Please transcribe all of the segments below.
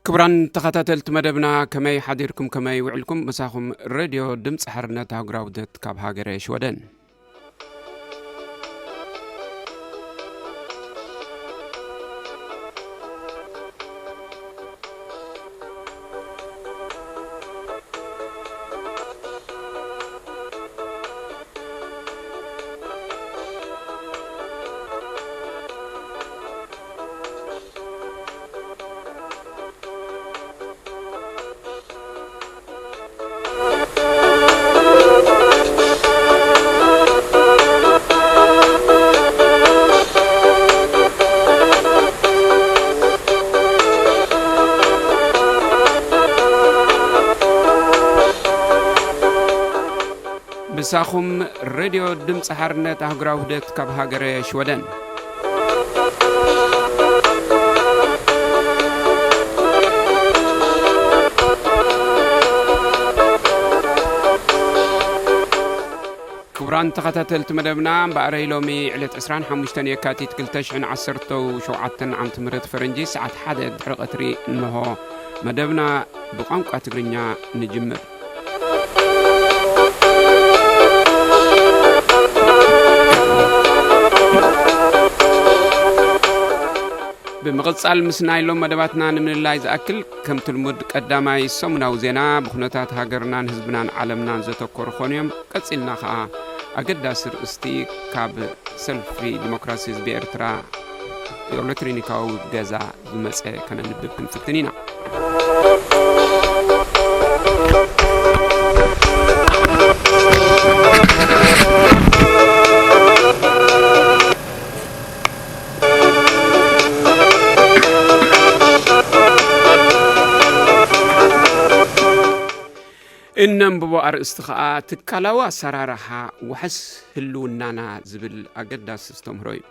ክቡራን ተኸታተልቲ መደብና፣ ከመይ ሓዲርኩም፣ ከመይ ውዕልኩም? ምሳኹም ሬድዮ ድምፂ ሓርነት ኣህጉራዊ ውህደት ካብ ሃገረ ሽወደን። ምሳኹም ሬድዮ ድምፂ ሓርነት ኣህጉራዊ ውህደት ካብ ሃገረ ሽወደን። ክቡራን ተኸታተልቲ መደብና፣ እምበኣረይ ሎሚ ዕለት ዕስራን ሓሙሽተን የካቲት ክልተ ሽሕን ዓሰርተን ሸውዓተን ዓመተ ምህረት ፈረንጂ፣ ሰዓት ሓደ ድሕሪ ቀትሪ እንሆ መደብና ብቋንቋ ትግርኛ ንጅምር። ብምቕጻል፣ ምስ ናይ ሎም መደባትና ንምልላይ ዝኣክል፣ ከምቲ ልሙድ ቀዳማይ ሰሙናዊ ዜና ብኩነታት ሃገርናን ህዝብናን ዓለምናን ዘተኮሩ ኾኑ እዮም። ቀጺልና ኸኣ ኣገዳሲ ርእስቲ ካብ ሰልፊ ዲሞክራሲ ህዝቢ ኤርትራ ኤሌክትሮኒካዊ ገዛ ዝመጸ ከነንብብ ክንፍትን ኢና። እነንብቦ ኣርእስቲ ኸኣ ትካላዊ ኣሰራርሓ ዋሕስ ህልውናና ዝብል ኣገዳሲ ኣስተምህሮ እዩ።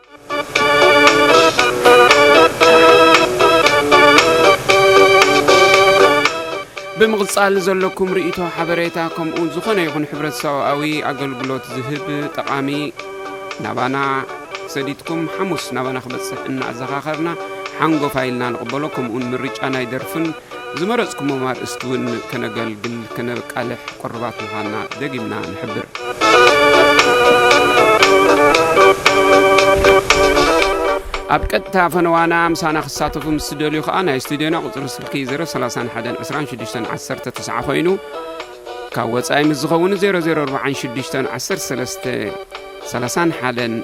ብምቕጻል ዘለኩም ርእይቶ፣ ሓበሬታ፣ ከምኡውን ዝኾነ ይኹን ሕብረተሰባዊ ኣገልግሎት ዝህብ ጠቓሚ ናባና ሰዲድኩም ሓሙስ ናባና ክበጽሕ እናኣዘኻኸርና ሓንጎፋይ ኢልና ንቕበሎ። ከምኡውን ምርጫ ናይ ደርፍን ዝመረጽኩሞም ኣርእስቲ እውን ከነገልግል፣ ከነቃልሕ ቅሩባት ምዃንና ደጊምና ንሕብር። ኣብ ቀጥታ ፈነዋና ምሳና ክሳተፉ ምስ ትደልዩ ከኣ ናይ ስቱድዮና ቁጽሪ ስልኪ ዜሮ ሰላሳን ሓደን ዕስራን ሽዱሽተን ዓሰርተ ተስዓ ኮይኑ፣ ካብ ወጻኢ ምስ ዝኸውን ዜሮ ዜሮ ኣርባዓን ሽዱሽተን ዓሰርተ ሰለስተ ሰላሳን ሓደን፣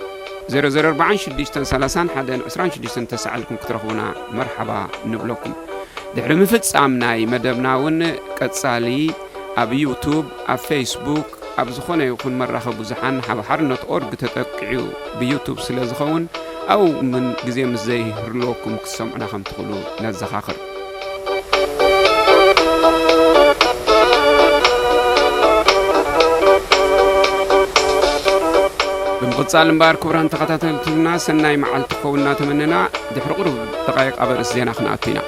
ዜሮ ዜሮ ኣርባዓን ሽዱሽተን ሰላሳን ሓደን ዕስራን ሽዱሽተን ተሳዒልኩም ክትረኽቡና መርሓባ ንብለኩም። ድሕሪ ምፍጻም ናይ መደብና እውን ቀጻሊ ኣብ ዩቱብ፣ ኣብ ፌስቡክ፣ ኣብ ዝኾነ ይኹን መራኸቢ ብዙሓን ሓብ ሓርነት ኦርግ ተጠቂዑ ብዩቱብ ስለ ዝኸውን፣ ኣብኡ እውን ግዜ ምስ ዘይህልወኩም ክትሰምዑና ከም ትኽእሉ ነዘኻኽር። ብምቕጻል እምበኣር፣ ክቡራን ተኸታተልትና፣ ሰናይ መዓልቲ ክኸውን እናተመነና፣ ድሕሪ ቁሩብ ደቓይቕ ኣብ ኣርእስቲ ዜና ክንኣቱ ኢና።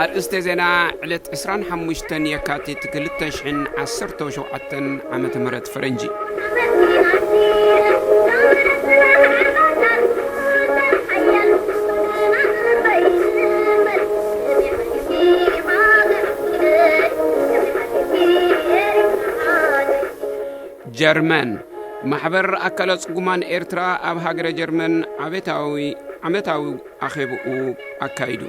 ኣርእስተ ዜና፣ ዕለት ዕስራን ሓሙሽተን የካቲት ክልተ ሽሕን ዓሰርተ ሸውዓተን ዓመተ ምህረት ፈረንጂ። ጀርመን። ማሕበር ኣካለ ጽጉማን ኤርትራ ኣብ ሃገረ ጀርመን ዓቤታዊ-፣ ዓመታዊ ኣኼብኡ ኣካይዱ።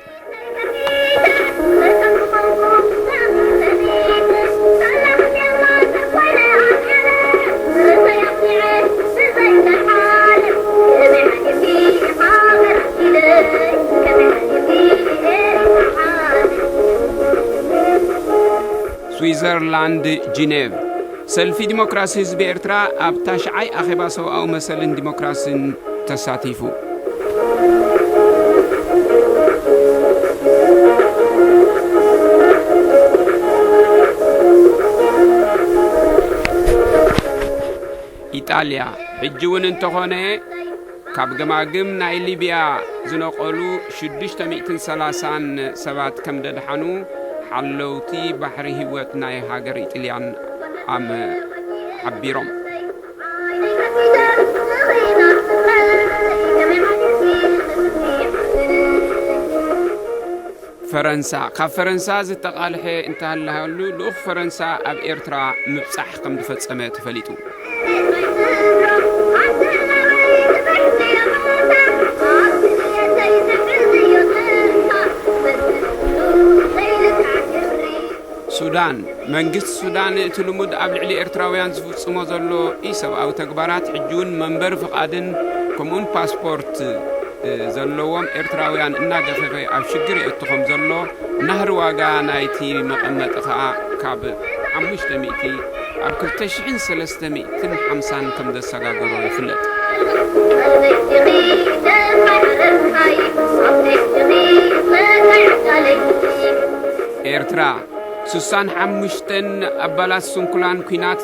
ስዊዘርላንድ ጂኔቭ። ሰልፊ ዲሞክራሲ ህዝቢ ኤርትራ ኣብ ታሽዓይ ኣኼባ ሰብኣዊ መሰልን ዲሞክራሲን ተሳቲፉ። ኢጣልያ፣ ሕጂ እውን እንተኾነ ካብ ገማግም ናይ ሊብያ ዝነቐሉ ሽዱሽተ ሚእትን ሰላሳን ሰባት ከም ደድሓኑ ሓለውቲ ባሕሪ ህይወት ናይ ሃገር ኢጣልያን ኣም ሓቢሮም። ፈረንሳ፣ ካብ ፈረንሳ ዝተቓልሐ እንተሃልሃሉ ልኡኽ ፈረንሳ ኣብ ኤርትራ ምብጻሕ ከም ዝፈጸመ ተፈሊጡ። ሱዳን፣ መንግስቲ ሱዳን እቲ ልሙድ ኣብ ልዕሊ ኤርትራውያን ዝፍጽሞ ዘሎ ኢሰብኣዊ ተግባራት ሕጂ እውን መንበሪ ፍቓድን ከምኡውን ፓስፖርት፣ እ፣ ዘለዎም ኤርትራውያን እናገፈፈ ኣብ ሽግር የእቱ ከም ዘሎ፣ ናህሪ ዋጋ ናይቲ መቐመጢ ከኣ ካብ ሓሙሽተ ሚእቲ ኣብ ክልተ ሽሕን ሰለስተ ሚእትን ሓምሳን ከም ዘሰጋገሮ ይፍለጥ። ኤርትራ፣ ስሳን ሓሙሽተን ኣባላት ስንኩላን ኲናት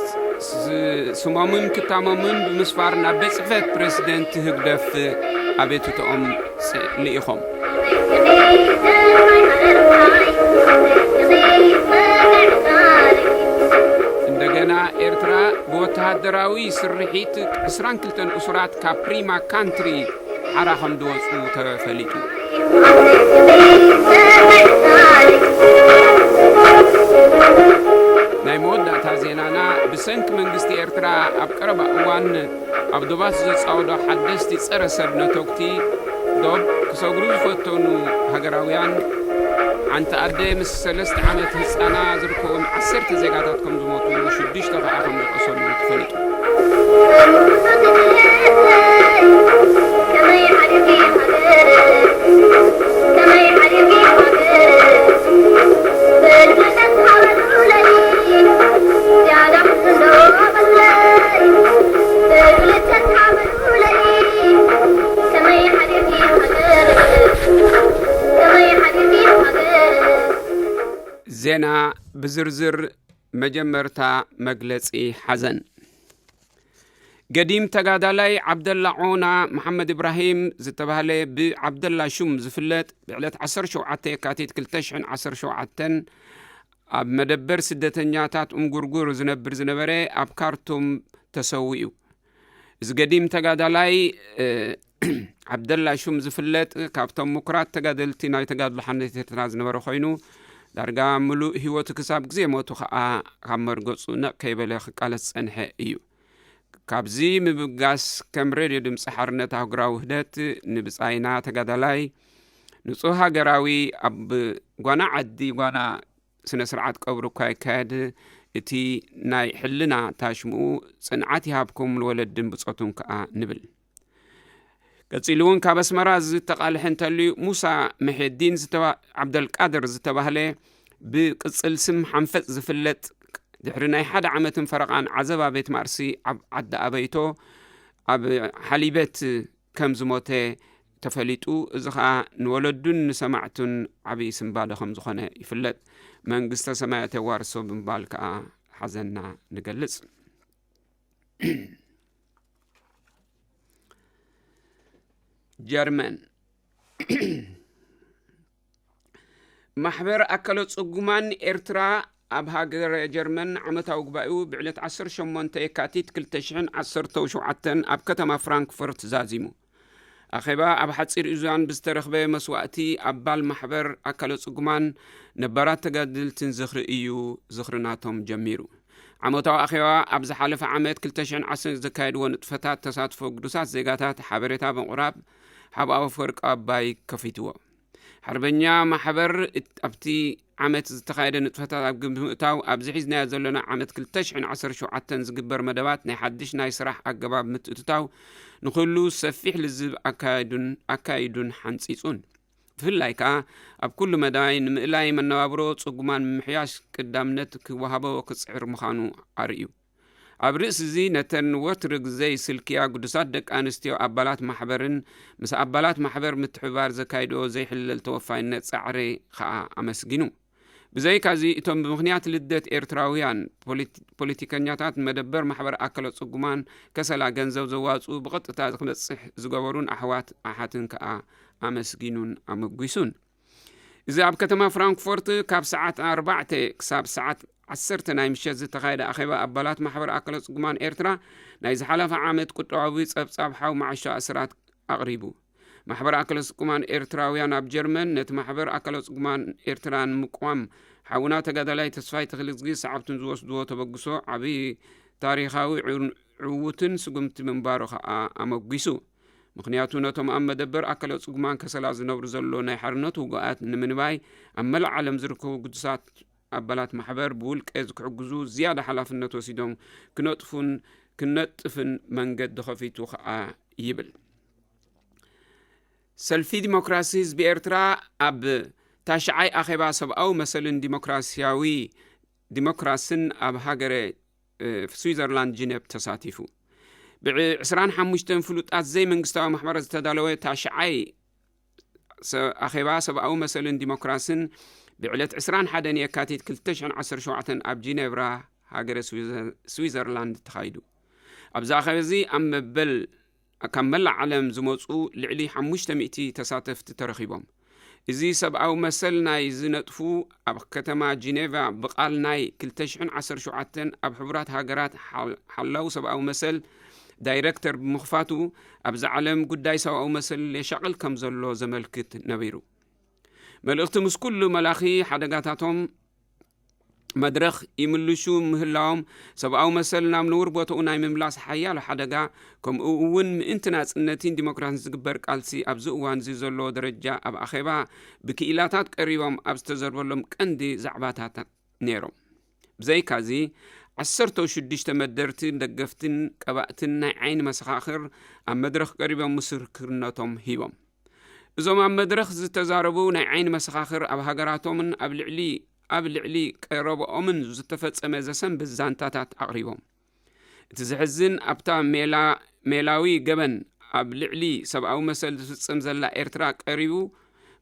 ስ-፣ ስሞምን ክታሞምን ብምስፋር ናብ ቤት ጽሕፈት ፕረሲደንት ህግደፍ ኣቤቱትኦም ጽ-፣ ልኢኾም። እንደገና ኤርትራ ብወተሃደራዊ ስርሒት ዕስራን ክልተን እሱራት ካብ ፕሪማ ካንትሪ ሓራ ከም ዝወጹ ተፈሊጡ። ናይ መወዳእታ ዜናና፣ ብሰንኪ መንግስቲ ኤርትራ ኣብ ቀረባ እዋን ኣብ ዶባት ዘጻወዶ ሓደስቲ ጸረ ሰብ ነተጉቲ ዶብ ክሰግሩ ዝፈተኑ ሃገራውያን፣ ሓንቲ ኣደ ምስ ሰለስተ ዓመት ህጻና ዝርከቦም ዓሰርተ ዜጋታት ከም ዝሞቱ፣ ሽዱሽተ ከኣ ከም ዝቆሰሉ ተፈሊጡ። ዜና ብዝርዝር። መጀመርታ መግለጺ ሓዘን። ገዲም ተጋዳላይ ዓብደላ ዖና መሓመድ እብራሂም ዝተባህለ ብዓብደላ ሹም ዝፍለጥ ብዕለት ዓሰርተ ሸውዓተ የካቲት ክልተ ሽሕን ዓሰርተ ሸውዓተን ኣብ መደበር ስደተኛታት እምጉርጉር ዝነብር ዝነበረ ኣብ ካርቱም ተሰዊኡ። እዚ ገዲም ተጋዳላይ፣ እ፣ ዓብደላ ሹም ዝፍለጥ ካብቶም ምኩራት ተጋደልቲ ናይ ተጋድሎ ሓርነት ኤርትራ ዝነበረ ኮይኑ፣ ዳርጋ ምሉእ ህይወቱ ክሳብ ግዜ ሞቱ ከኣ ካብ መርገጹ ነቕ ከይበለ ክቃለስ ዝጸንሐ እዩ። ካብዚ ምብጋስ ከም ሬድዮ ድምጺ ሓርነት ኣህጉራዊ ውህደት ንብጻይና ተጋዳላይ ንጹህ ሃገራዊ ኣብ ጓና ዓዲ ጓና ስነ ስርዓት ቀብሩ እኳ ይካየድ፣ እቲ ናይ ሕልና ታሽምኡ ጽንዓት ይሃብኩም ንወለድን ብጾቱን ከኣ ንብል። ቀጺሉ እውን ካብ ኣስመራ ዝተቓልሐ እንተልዩ ሙሳ መሄዲን ዝተባ-፣ ዓብደልቃድር ዝተባህለ ብቅጽል ስም ሓንፈጽ ዝፍለጥ ድሕሪ ናይ ሓደ ዓመትን ፈረቓን ዓዘባ ቤት ማርሲ ኣብ ዓዲ ኣበይቶ ኣብ ሓሊበት ከም ዝሞተ ተፈሊጡ። እዚ ኸኣ ንወለዱን ንሰማዕቱን ዓብዪ ስንባደ ከም ዝኾነ ይፍለጥ። መንግስተ ሰማያት የዋርሶ ብምባል ከኣ ሓዘንና ንገልጽ። ጀርመን። ማሕበር ኣካለ ጽጉማን ኤርትራ ኣብ ሃገረ ጀርመን ዓመታዊ ጉባኤኡ ብዕለት ዓሰርተ ሸሞንተ የካቲት ክልተ ሽሕን ዓሰርተ ሸውዓተን ኣብ ከተማ ፍራንክፈርት ዛዚሙ። ኣኼባ ኣብ ሓጺር እዋን ብዝተረኽበ መስዋእቲ ኣባል ማሕበር ኣካለ ጽጉማን ነባራት ተጋደልትን ዝኽሪ እዩ፣ ዝኽሪ ናቶም ጀሚሩ። ዓመታዊ ኣኼባ ኣብ ዝሓለፈ ዓመት ክልተ ሽሕን ዓሰርተ ዘካየድዎ ንጥፈታት ተሳትፎ ግዱሳት ዜጋታት ሓበሬታ ብምቕራብ ሓብ ኣፈወርቂ ኣባይ ከፊትዎ። ሓርበኛ ማሕበር እት-፣ ኣብቲ ዓመት ዝተኻየደ ንጥፈታት ኣብ ግምት ብምእታው፣ ኣብዚ ሒዝናዮ ዘለና ዓመት ክልተ ሽሕን ዓሰርተ ሸውዓተን ዝግበር መደባት ናይ ሓድሽ ናይ ስራሕ ኣገባብ ምትእትታው ንኹሉ ሰፊሕ ልዝብ ኣካይዱን፣ ኣካይዱን ሓንጺጹን። ብፍላይ ከኣ ኣብ ኩሉ መዳይ ንምእላይ መነባብሮ ጽጉማን ምምሕያሽ ቀዳምነት ክወሃቦ ክጽዕር ምዃኑ ኣርእዩ። ኣብ ርእሲ እዚ፣ ነተን ወትሪ ግዜ ይስልክያ ግዱሳት ደቂ ኣንስትዮ ኣባላት ማሕበርን ምስ ኣባላት ማሕበር ምትሕብባር ዘካይድኦ ዘይሕለል ተወፋይነት ጻዕሪ ከኣ ኣመስጊኑ። ብዘይካዚ፣ እቶም ብምኽንያት ልደት ኤርትራውያን ፖሊት-፣ ፖለቲከኛታት መደበር ማሕበር ኣካለ ጽጉማን ከሰላ ገንዘብ ዘዋጽኡ ብቐጥታ ክበጽሕ ዝገበሩን ኣሕዋት ኣሓትን ከኣ ኣመስጊኑን ኣመጒሱን። እዚ ኣብ ከተማ ፍራንክፎርት ካብ ሰዓት ኣርባዕተ ክሳብ ሰዓት ዓሰርተ ናይ ምሸት ዝተኻየደ ኣኼባ ኣባላት ማሕበር ኣካለ ጽጉማን ኤርትራ ናይ ዝሓለፈ ዓመት ቁጠባዊ ጸብጻብ ሓው መዓሾ ኣስራት ኣቕሪቡ። ማሕበር ኣካለ ጽጉማን ኤርትራውያን ኣብ ጀርመን ነቲ ማሕበር ኣካለ ጽጉማን ኤርትራ ንምቋም ሓውና ተጋዳላይ ተስፋይ ተኽለጊዮርጊስ ሰዓብቱን ዝወስድዎ ተበግሶ ዓቢ ታሪኻዊ ዕን-፣ ዕዉትን ስጉምቲ ምንባሩ ከኣ ኣመጒሱ። ምኽንያቱ ነቶም ኣብ መደበር ኣካለ ጽጉማን ከሰላ ዝነብሩ ዘሎ ናይ ሓርነት ውጉኣት ንምንባይ ኣብ መላእ ዓለም ዝርከቡ ግዱሳት ኣባላት ማሕበር ብውልቀ ክሕግዙ ዝያዳ ሓላፍነት ወሲዶም ክነጥፉን ክነጥፍን መንገዲ ከፊቱ ከኣ ይብል። ሰልፊ ዲሞክራሲ ህዝቢ ኤርትራ ኣብ ታሽዓይ ኣኼባ ሰብኣዊ መሰልን ዲሞክራሲያዊ ዲሞክራስን ኣብ ሃገረ፣ እ፣ ስዊዘርላንድ ጂነቭ ተሳቲፉ። ብዕ-፣ ዕስራን ሓሙሽተን ፍሉጣት ዘይመንግስታዊ ማሕበራት ዝተዳለወ ታሽዓይ ሰ-፣ ኣኼባ ሰብኣዊ መሰልን ዲሞክራስን ብዕለት ዕስራን ሓደን የካቲት ክልተ ሽሕን ዓሰርተ ሸውዓተን ኣብ ጂኔቭራ ሃገረ ስዊዘ-፣ ስዊዘርላንድ ተኻይዱ። ኣብዚ ኣኼባ እዚ ኣብ መበል ካብ መላእ ዓለም ዝመጹ ልዕሊ ሓሙሽተ ሚእቲ ተሳተፍቲ ተረኺቦም። እዚ ሰብኣዊ መሰል ናይ ዝነጥፉ ኣብ ከተማ ጂኔቫ ብቓል ናይ ክልተ ሽሕን ዓሰርተ ሸውዓተን ኣብ ሕቡራት ሃገራት ሓል-፣ ሓላው ሰብኣዊ መሰል ዳይረክተር ብምኽፋቱ፣ ኣብዚ ዓለም ጉዳይ ሰብኣዊ መሰል የሻቕል ከም ዘሎ ዘመልክት ነቢሩ። መልእኽቲ ምስ ኩሉ መላኺ ሓደጋታቶም መድረኽ ይምልሹ ምህላዎም፣ ሰብኣዊ መሰል ናብ ንቡር ቦታኡ ናይ ምምላስ ሓያሎ ሓደጋ፣ ከምኡ እውን ምእንቲ ናጽነትን ዲሞክራሲን ዝግበር ቃልሲ ኣብዚ እዋን እዚ ዘለዎ ደረጃ ኣብ ኣኼባ ብክኢላታት ቀሪቦም ኣብ ዝተዘርበሎም ቀንዲ ዛዕባታት ነይሮም። ብዘይካዚ፣ ዓሰርተ ሽዱሽተ መደርትን ደገፍትን ቀባእትን ናይ ዓይኒ መሰኻኽር ኣብ መድረኽ ቀሪቦም ምስክርነቶም ሂቦም። እዞም ኣብ መድረኽ ዝተዛረቡ ናይ ዓይኒ መሰኻኽር ኣብ ሃገራቶምን ኣብ ልዕሊ፣ ኣብ ልዕሊ ቀረብኦምን ዝተፈጸመ ዘሰንብድ ዛንታታት ኣቕሪቦም። እቲ ዘሕዝን ኣብታ ሜላ-፣ ሜላዊ ገበን ኣብ ልዕሊ ሰብኣዊ መሰል ዝፍጸም ዘላ ኤርትራ ቀሪቡ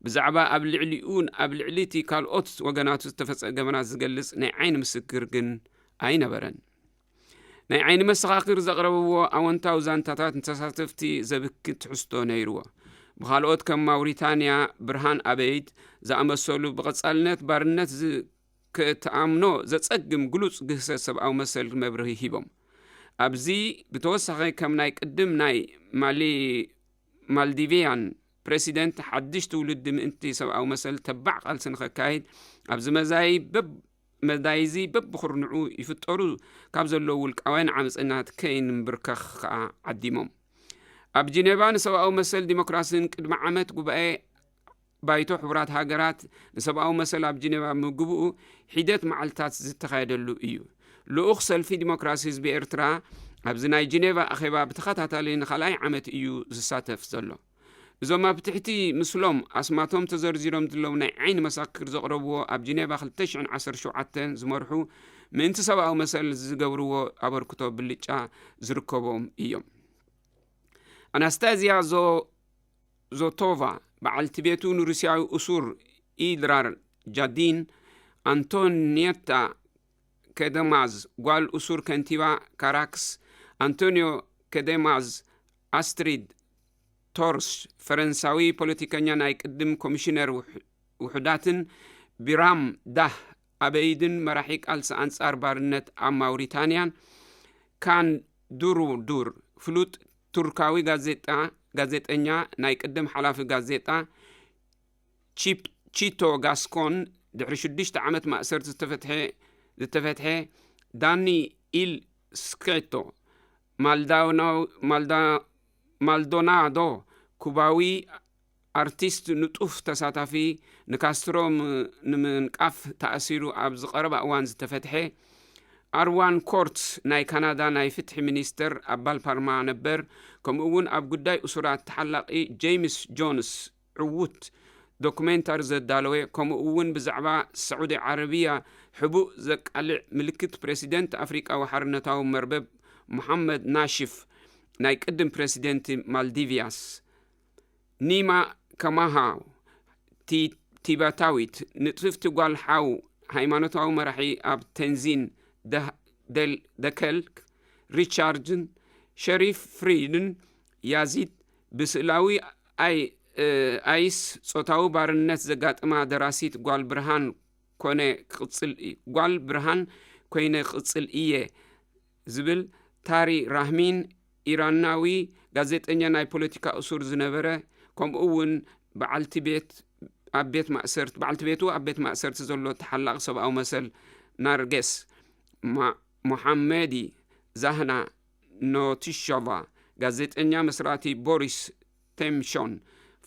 ብዛዕባ ኣብ ልዕሊኡን ኣብ ልዕሊ እቲ ካልኦት ወገናቱ ዝተፈጸመ ገበናት ዝገልጽ ናይ ዓይኒ ምስክር ግን ኣይነበረን። ናይ ዓይኒ መሰኻኽር ዘቕረብዎ ኣወንታዊ ዛንታታት ንተሳተፍቲ ዘብክት ትሕዝቶ ነይርዎ። ብኻልኦት ከም ማውሪታንያ፣ ብርሃን ኣበይድ ዝኣመሰሉ ብቐጻልነት ባርነት ዝ-፣ ክትኣምኖ ዘጸግም ግሉጽ ግህሰት ሰብኣዊ መሰል መብርሂ ሂቦም። ኣብዚ ብተወሳኺ ከም ናይ ቅድም ናይ ማሊ-፣ ማልዲቪያን ፕረሲደንት ሓድሽ ትውልዲ ምእንቲ ሰብኣዊ መሰል ተባዕ ቃልሲ ንኸካይድ ኣብዚ መዛይ በብ-፣ መዳይ እዚ በብኹርንዑ ይፍጠሩ ካብ ዘለዉ ውልቃውያን ዓመጸኛታት ከይንምብርከኽ ከኣ ዓዲሞም። ኣብ ጂኔቫ ንሰብኣዊ መሰል ዲሞክራስን ቅድሚ ዓመት ጉባኤ ባይቶ ሕቡራት ሃገራት ንሰብኣዊ መሰል ኣብ ጂኔቫ ምግብኡ ሒደት መዓልታት ዝተኻየደሉ እዩ። ልኡኽ ሰልፊ ዲሞክራሲ ህዝቢ ኤርትራ ኣብዚ ናይ ጂኔቫ ኣኼባ ብተኸታታሊ ንኻልኣይ ዓመት እዩ ዝሳተፍ ዘሎ። እዞም ኣብ ትሕቲ ምስሎም ኣስማቶም ተዘርዚሮም ዘለዉ ናይ ዓይኒ መሰኻኽር ዘቕረብዎ ኣብ ጂኔቫ ክልተ ሽሕን ዓሰርተ ሸውዓተን ዝመርሑ ምእንቲ ሰብኣዊ መሰል ዝገብርዎ ኣበርክቶ ብልጫ ዝርከቦም እዮም። ኣናስታዝያ ዞ-፣ ዞቶቫ፣ በዓልቲ ቤቱ ንሩስያዊ እሱር ኢድራር ጃዲን፣ ኣንቶኔታ ከደማዝ፣ ጓል እሱር ከንቲባ ካራክስ፣ ኣንቶኒዮ ከደማዝ፣ ኣስትሪድ ቶርስ፣ ፈረንሳዊ ፖለቲከኛ ናይ ቅድም ኮሚሽነር ውሕ-፣ ውሑዳትን ቢራም ዳህ ኣበይድን መራሒ ቃልሲ ኣንጻር ባርነት ኣብ ማውሪታንያን፣ ካን ዱሩዱር፣ ፍሉጥ ቱርካዊ ጋዜጣ፣ ጋዜጠኛ፣ ናይ ቅድም ሓላፊ ጋዜጣ ቺፕ-፣ ቺቶ ጋስኮን፣ ድሕሪ ሽዱሽተ ዓመት ማእሰርቲ ዝተፈትሐ፣ ዝተፈትሐ ዳኒ ኢል ስኬቶ፣ ማልዳውናው-፣ ማልዳ-፣ ማልዶናዶ፣ ኩባዊ ኣርቲስት ንጡፍ ተሳታፊ፣ ንካስትሮ ም-፣ ንምንቃፍ ተኣሲሩ ኣብ ዝቐረባ እዋን ዝተፈትሐ ኣርዋን ኮርት፣ ናይ ካናዳ ናይ ፍትሒ ሚኒስተር ኣባል ፓርማ ነበር፣ ከምኡ እውን ኣብ ጉዳይ እሱራት ተሓላቒ ጄምስ ጆንስ ዕዉት ዶኩሜንታሪ ዘዳለወ፣ ከምኡ እውን ብዛዕባ ሳዑዲ ዓረብያ ሕቡእ ዘቃልዕ ምልክት ፕሬሲደንት ኣፍሪቃዊ ሓርነታዊ መርበብ መሓመድ ናሽፍ፣ ናይ ቅድም ፕሬሲደንት ማልዲቪያስ ኒማ ከማሃው፣ ቲ-፣ ቲበታዊት ንጥፍቲ ጓል ሓው ሃይማኖታዊ መራሒ ኣብ ቴንዚን ደህ-፣ ደል-፣ ደከልክ ሪቻርድን ሸሪፍ ፍሪድን ያዚድ ብስእላዊ ኣይ-፣ እ፣ ኣይስ ጾታዊ ባርነት ዘጋጥማ ደራሲት ጓል ብርሃን ኮነ ክቕጽል እ-፣ ጓል ብርሃን ኮይነ ክቕጽል እየ ዝብል ታሪ ራህሚን ኢራናዊ ጋዜጠኛ ናይ ፖለቲካ እሱር ዝነበረ፣ ከምኡ እውን በዓልቲ ቤት ኣብ ቤት ማእሰርት-፣ በዓልቲ ቤቱ ኣብ ቤት ማእሰርቲ ዘሎ ተሓላቒ ሰብኣዊ መሰል ናርጌስ ማ-፣ ሞሓመዲ ዛህና ኖቲሾቫ፣ ጋዜጠኛ መስራቲ ቦሪስ ቴምሾን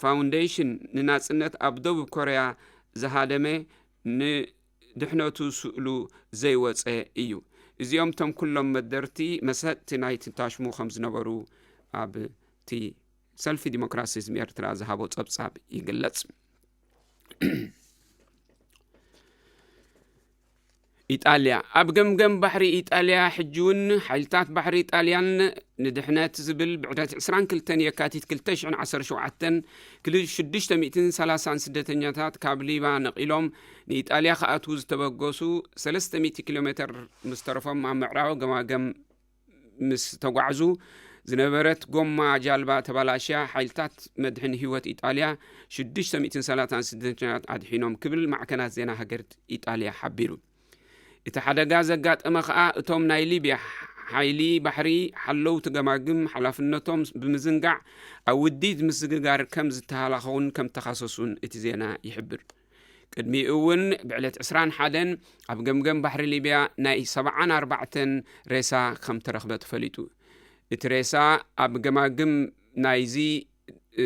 ፋውንዴሽን ንናጽነት ኣብ ደቡብ ኮርያ ዝሃደመ ንድሕነቱ ስእሉ ዘይወጸ እዩ። እዚኦም እቶም ኩሎም መደርቲ መሰጥቲ ናይቲ ታሽሙ ከም ዝነበሩ ኣብቲ ሰልፊ ዲሞክራሲዝም ኤርትራ ዝሃቦ ጸብጻብ ይግለጽ። ኢጣልያ። ኣብ ገምገም ባሕሪ ኢጣልያ ሕጂ እውን ሓይልታት ባሕሪ ጣልያን ንድሕነት ዝብል ብዕለት ዕስራን ክልተን የካቲት ክልተ ሽሕን ዓሰርተ ሸውዓተን ክል-፣ ሽዱሽተ ሚእትን ሰላሳን ስደተኛታት ካብ ሊባ ነቒሎም ንኢጣልያ ክኣትዉ ዝተበገሱ ሰለስተ ሚእቲ ኪሎ ሜትር ምስ ተረፎም ኣብ ምዕራብ ገማገም ምስ ተጓዕዙ ዝነበረት ጎማ ጃልባ ተባላሽያ ሓይልታት መድሕን ህይወት ኢጣልያ ሽዱሽተ ሚእትን ሰላሳን ስደተኛታት ኣድሒኖም ክብል ማዕከናት ዜና ሃገር ኢጣልያ ሓቢሩ። እቲ ሓደጋ ዘጋጠመ ከኣ እቶም ናይ ሊብያ ሓይሊ ባሕሪ ሓለውቲ ገማግም ሓላፍነቶም ብምዝንጋዕ ኣብ ውዲት ምስግጋር ከም ዝተሃላኸውን ከም ተኻሰሱን እቲ ዜና ይሕብር። ቅድሚኡ እውን ብዕለት ዕስራን ሓደን ኣብ ገምገም ባሕሪ ሊብያ ናይ ሰብዓን ኣርባዕተን ሬሳ ከም ተረኽበ ተፈሊጡ። እቲ ሬሳ ኣብ ገማግም ናይዚ፣ እ፣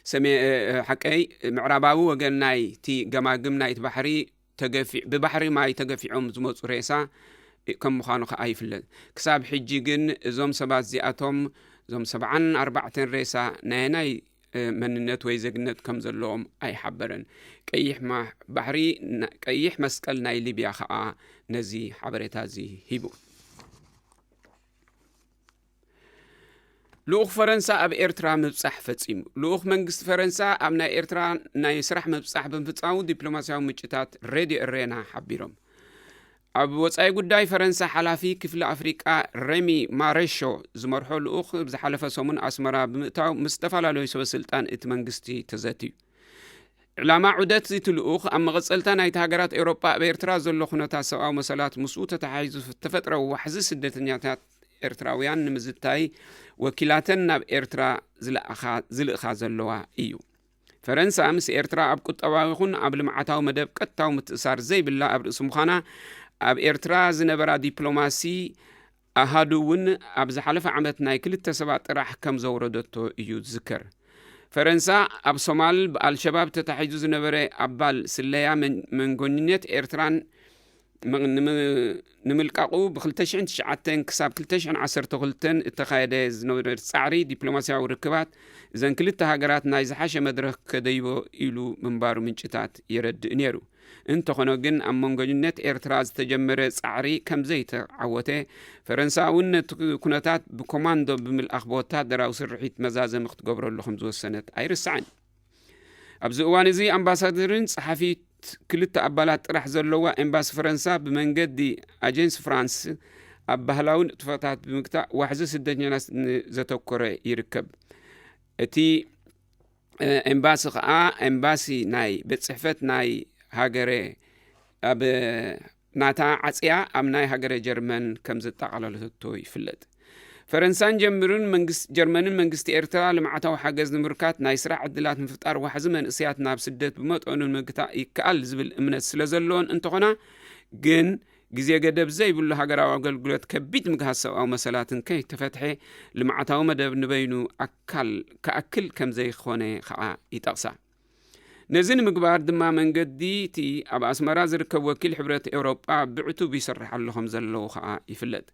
ሰሜ-፣ እ፣ ሓቀይ ምዕራባዊ ወገን ናይቲ ገማግም ናይቲ ባሕሪ ተገፊ-፣ ብባሕሪ ማይ ተገፊዖም ዝመጹ ሬሳ ከም ምዃኑ ከኣ ይፍለጥ። ክሳብ ሕጂ ግን እዞም ሰባት እዚኣቶም፣ እዞም ሰብዓን ኣርባዕተን ሬሳ ናይ ናይ፣ እ፣ መንነት ወይ ዜግነት ከም ዘለዎም ኣይሓበረን። ቀይሕ ማ-፣ ባሕሪ ና-፣ ቀይሕ መስቀል ናይ ሊብያ ከኣ ነዚ ሓበሬታ እዚ ሂቡ። ልኡኽ ፈረንሳ ኣብ ኤርትራ ምብጻሕ ፈጺሙ። ልኡኽ መንግስቲ ፈረንሳ ኣብ ናይ ኤርትራ ናይ ስራሕ ምብጻሕ ብምፍጻሙ ዲፕሎማስያዊ ምንጭታት ሬድዮ ኤሬና ሓቢሮም። ኣብ ወጻኢ ጉዳይ ፈረንሳ ሓላፊ ክፍሊ ኣፍሪቃ ሬሚ ማሬሾ ዝመርሖ ልኡኽ ዝሓለፈ ሰሙን ኣስመራ ብምእታው ምስ ዝተፈላለዩ ሰበ ስልጣን እቲ መንግስቲ ተዘትዩ። ዕላማ ዑደት እቲ ልኡኽ ኣብ መቐጸልታ ናይቲ ሃገራት ኤውሮጳ ኣብ ኤርትራ ዘሎ ኩነታት ሰብኣዊ መሰላት ምስኡ ተተሓሒዙ ዝተፈጥረ ዋሕዚ ስደተኛታት ኤርትራውያን ንምዝታይ ወኪላተን ናብ ኤርትራ ዝለኣኻ-፣ ዝልእኻ ዘለዋ እዩ። ፈረንሳ ምስ ኤርትራ ኣብ ቁጠባዊ ይኹን ኣብ ልምዓታዊ መደብ ቀጥታዊ ምትእሳር ዘይብላ ኣብ ርእሲ ምዃና፣ ኣብ ኤርትራ ዝነበራ ዲፕሎማሲ ኣሃዱ እውን ኣብ ዝሓለፈ ዓመት ናይ ክልተ ሰባት ጥራሕ ከም ዘውረደቶ እዩ ዝዝከር። ፈረንሳ ኣብ ሶማል ብኣልሸባብ ተታሒዙ ዝነበረ ኣባል ስለያ መን-፣ መንጎኝነት ኤርትራን ም-፣ ንም-፣ ንምልቃቑ ብ ክልተ ሽሕን ትሽዓተን ክሳብ ክልተ ሽሕን ዓሰርተ ክልተን እተኻየደ ዝነበረ ጻዕሪ ዲፕሎማስያዊ ርክባት እዘን ክልተ ሃገራት ናይ ዝሓሸ መድረኽ ከደይቦ ኢሉ ምንባሩ ምንጭታት የረድእ ነይሩ። እንተኾነ ግን ኣብ መንጎኝነት ኤርትራ ዝተጀመረ ጻዕሪ ከም ዘይተዓወተ፣ ፈረንሳ እውን ነቲ ኩነታት ብኮማንዶ ብምልኣኽ ብወታደራዊ ስርሒት መዛዘሚ ክትገብረሉ ከም ዝወሰነት ኣይርሳዕን። ኣብዚ እዋን እዚ ኣምባሳደርን ጸሓፊት ክልተ ኣባላት ጥራሕ ዘለዋ ኤምባሲ ፈረንሳ ብመንገዲ ኣጀንስ ፍራንስ ኣብ ባህላዊ ንጥፈታት ብምግታእ ዋሕዚ ስደተኛታት ዘተኮረ ይርከብ። እቲ፣ እ፣ ኤምባሲ ከኣ ኤምባሲ ናይ ቤት ጽሕፈት ናይ ሃገረ ኣብ ናታ ዓጽያ ኣብ ናይ ሃገረ ጀርመን ከም ዘጠቓለለቶ ይፍለጥ። ፈረንሳን ጀምርን መንግስ-፣ ጀርመንን መንግስቲ ኤርትራ ልምዓታዊ ሓገዝ ንምርካት ናይ ስራሕ ዕድላት ምፍጣር ዋሕዚ መንእሰያት ናብ ስደት ብመጠኑ ንምግታእ ይከኣል ዝብል እምነት ስለ ዘለዎን እንተኾና ግን ግዜ ገደብ ዘይብሉ ሃገራዊ ኣገልግሎት ከቢድ ምግሃስ ሰብኣዊ መሰላትን ከይተፈትሐ ልምዓታዊ መደብ ንበይኑ ኣካል ክኣክል ከም ዘይኾነ ከኣ ይጠቕሳ። ነዚ ንምግባር ድማ መንገዲ እቲ ኣብ ኣስመራ ዝርከብ ወኪል ሕብረት ኤውሮጳ ብዕቱብ ይሰርሕ ኣሎ ከም ዘለዉ ከኣ ይፍለጥ።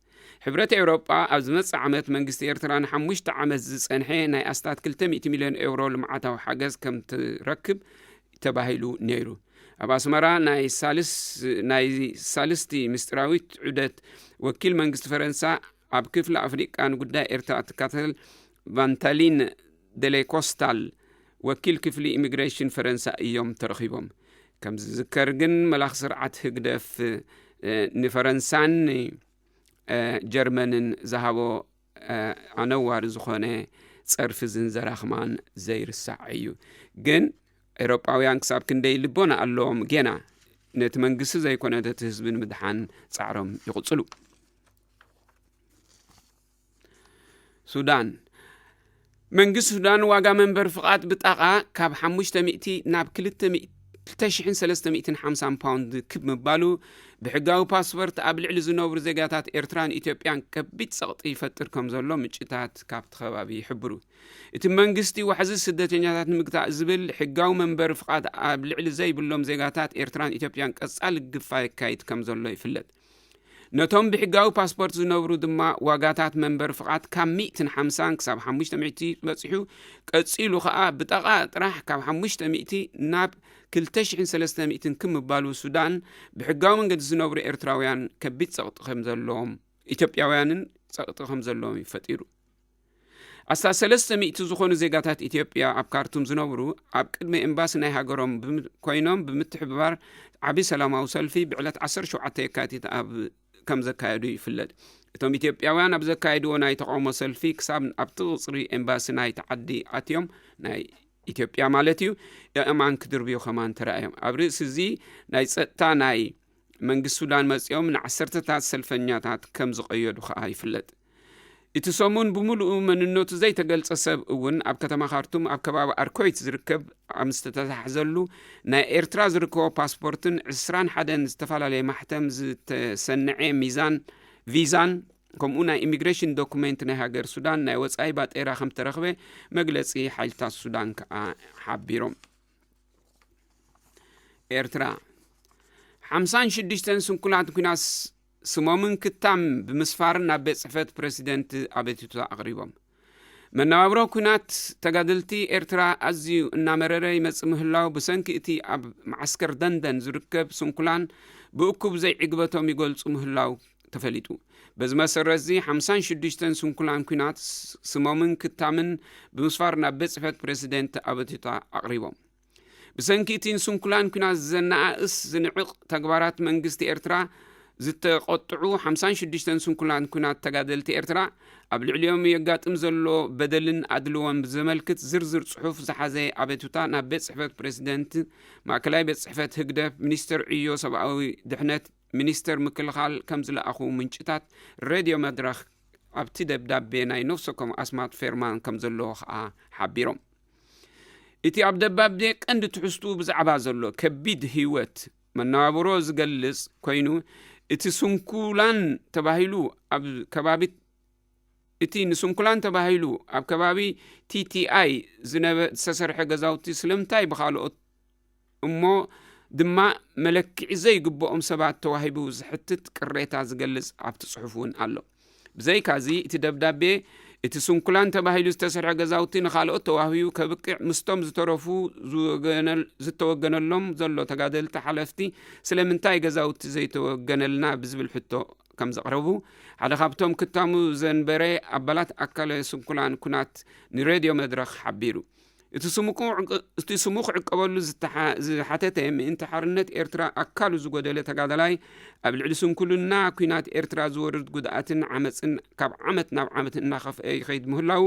ሕብረት ኤውሮጳ ኣብ ዝመጽእ ዓመት መንግስቲ ኤርትራ ንሓሙሽተ ዓመት ዝጸንሐ ናይ ኣስታት ክልተ ሚእቲ ሚልዮን ኤውሮ ልምዓታዊ ሓገዝ ከም ትረክብ ተባሂሉ ነይሩ። ኣብ ኣስመራ ናይ ሳልስ-፣ ናይ ሳልስቲ ምስጢራዊት ዑደት ወኪል መንግስቲ ፈረንሳ ኣብ ክፍሊ ኣፍሪቃ ንጉዳይ ኤርትራ እትከታተል ቫንታሊን ደሌኮስታል ወኪል ክፍሊ ኢሚግሬሽን ፈረንሳ እዮም ተረኺቦም። ከም ዝዝከር ግን መላኽ ስርዓት ህግደፍ፣ እ፣ ንፈረንሳን፣ እ፣ ጀርመንን ዝሃቦ፣ እ፣ ኣነዋሪ ዝኾነ ጸርፊ ዝንዘራ ከማን ዘይርሳዕ እዩ። ግን ኤውሮጳውያን ክሳብ ክንደይ ልቦና ኣለዎም ጌና ነቲ መንግስቲ ዘይኮነ ነቲ ህዝቢ ንምድሓን ጻዕሮም ይቕጽሉ። ሱዳን። መንግስቲ ሱዳን ዋጋ መንበሪ ፍቓድ ብጣቓ ካብ ሓሙሽተ ሚእቲ ናብ ክልተ ሚእቲ፣ ክልተ ሽሕን ሰለስተ ሚእትን ሓምሳን ፓውንድ ክብ ምባሉ፣ ብሕጋዊ ፓስፖርት ኣብ ልዕሊ ዝነብሩ ዜጋታት ኤርትራን ኢትዮጵያን ከቢድ ጸቕጢ ይፈጥር ከም ዘሎ ምንጭታት ካብቲ ከባቢ ይሕብሩ። እቲ መንግስቲ ዋሕዚ ስደተኛታት ንምግታእ ዝብል ሕጋዊ መንበሪ ፍቓድ ኣብ ልዕሊ ዘይብሎም ዜጋታት ኤርትራን ኢትዮጵያን ቀጻሊ ግፋ የካይድ ከም ዘሎ ይፍለጥ። ነቶም ብሕጋዊ ፓስፖርት ዝነብሩ ድማ ዋጋታት መንበሪ ፍቓድ ካብ ሚእትን ሓምሳን ክሳብ ሓሙሽተ ሚእቲ በጺሑ፣ ቀጺሉ ኸኣ ብጠቓ ጥራሕ ካብ ሓሙሽተ ሚእቲ ናብ ክልተ ሽሕን ሰለስተ ሚእትን ክምባሉ ሱዳን ብሕጋዊ መንገዲ ዝነብሩ ኤርትራውያን ከቢድ ጸቕጢ ከም ዘለዎም፣ ኢትዮጵያውያንን ጸቕጢ ከም ዘለዎም እዩ ፈጢሩ። ኣስታት ሰለስተ ሚእቲ ዝኾኑ ዜጋታት ኢትዮጵያ ኣብ ካርቱም ዝነብሩ ኣብ ቅድሚ ኤምባሲ ናይ ሃገሮም ብም-፣ ኮይኖም ብምትሕብባር ዓቢ ሰላማዊ ሰልፊ ብዕለት ዓሰርተ ሸውዓተ የካቲት ኣብ ከም ዘካየዱ ይፍለጥ። እቶም ኢትዮጵያውያን ኣብ ዘካየድዎ ናይ ተቃውሞ ሰልፊ ክሳብ ኣብቲ ቅጽሪ ኤምባሲ ናይቲ ዓዲ ኣትዮም፣ ናይ ኢትዮጵያ ማለት እዩ፣ ኣእማን ክድርብዩ ከማን ተራእዮም። ኣብ ርእሲ እዚ ናይ ጸጥታ ናይ መንግስቲ ሱዳን መጺኦም ንዓሰርተታት ሰልፈኛታት ከም ዝቐየዱ ከኣ ይፍለጥ። እቲ ሰሙን ብምሉኡ መንነቱ ዘይተገልጸ ሰብ እውን ኣብ ከተማ ካርቱም ኣብ ከባቢ ኣርኮይት ዝርከብ ኣብ ዝተተሓሕዘሉ ናይ ኤርትራ ዝርከቦ ፓስፖርትን ዕስራን ሓደን ዝተፈላለየ ማሕተም ዝተሰንዐ ሚዛን፣ ቪዛን ከምኡ ናይ ኢሚግሬሽን ዶኩሜንት ናይ ሃገር ሱዳን ናይ ወጻኢ ባጤራ ከም ተረኽበ መግለጺ ሓይልታት ሱዳን ከኣ ሓቢሮም። ኤርትራ። ሓምሳን ሽዱሽተን ስንኩላት ኲናት ስሞምን ክታም ብምስፋርን ናብ ቤት ጽሕፈት ፕረሲደንት ኣቤቱታ ኣቕሪቦም። መነባብሮ ኲናት ተጋደልቲ ኤርትራ ኣዝዩ እናመረረ ይመጽእ ምህላው ብሰንኪ እቲ ኣብ መዓስከር ደንደን ዝርከብ ስንኩላን ብእኩብ ዘይዕግበቶም ይገልጹ ምህላው ተፈሊጡ። በዚ መሰረት እዚ ሓምሳን ሽዱሽተን ስንኩላን ኲናት ስ-፣ ስሞምን ክታምን ብምስፋር ናብ ቤት ጽሕፈት ፕረሲደንት ኣቤቱታ ኣቕሪቦም። ብሰንኪ እቲ ንስንኩላን ኲናት ዘነኣእስ ዝንዕቕ ተግባራት መንግስቲ ኤርትራ ዝተቖጥዑ ሓምሳን ሽዱሽተን ስንኩላን ኲናት ተጋደልቲ ኤርትራ ኣብ ልዕሊኦም የጋጥም ዘሎ በደልን ኣድልዎን ብዘመልክት ዝርዝር ጽሑፍ ዝሓዘ ኣቤቱታ ናብ ቤት ጽሕፈት ፕረሲደንት፣ ማእከላይ ቤት ጽሕፈት ህግደፍ፣ ሚኒስተር ዕዮ ሰብኣዊ ድሕነት፣ ሚኒስተር ምክልኻል ከም ዝለኣኹ ምንጭታት ሬድዮ መድረኽ ኣብቲ ደብዳቤ ናይ ነፍሲ ወከም ኣስማት ፌርማን ከም ዘለዎ ከኣ ሓቢሮም። እቲ ኣብ ደብዳቤ ቀንዲ ትሕዝትኡ ብዛዕባ ዘሎ ከቢድ ህይወት መነባብሮ ዝገልጽ ኮይኑ፣ እቲ ስንኩላን ተባሂሉ ኣብ ከባቢ፣ እቲ ንስንኩላን ተባሂሉ ኣብ ከባቢ ቲ ቲ ኣይ ዝነበ-፣ ዝተሰርሐ ገዛውቲ ስለምንታይ ብኻልኦት እሞ ድማ መለክዒ ዘይግብኦም ሰባት ተዋሂቡ ዝሕትት ቅሬታ ዝገልጽ ኣብቲ ጽሑፍ እውን ኣሎ። ብዘይካዚ፣ እቲ ደብዳቤ፣ እቲ ስንኩላን ተባሂሉ ዝተሰርሐ ገዛውቲ ንኻልኦት ተዋሂቡ ከብቅዕ፣ ምስቶም ዝተረፉ ዝወገነል-፣ ዝተወገነሎም ዘሎ ተጋደልቲ ሓለፍቲ ስለምንታይ ገዛውቲ ዘይተወገነልና ብዝብል ሕቶ ከም ዘቕረቡ፣ ሓደ ካብቶም ክታሙ ዘንበረ ኣባላት ኣካለ ስንኩላን ኩናት ንሬድዮ መድረኽ ሓቢሩ። እቲ ስሙ ክዕቀ-፣ እቲ ስሙ ክዕቀበሉ ዝተሓ-፣ ዝሓተተ ምእንቲ ሓርነት ኤርትራ ኣካሉ ዝጎደለ ተጋዳላይ፣ ኣብ ልዕሊ ስንኩልና ኲናት ኤርትራ ዝወርድ ጉድኣትን ዓመጽን ካብ ዓመት ናብ ዓመት እናኸፍአ ይኸይድ ምህላዉ፣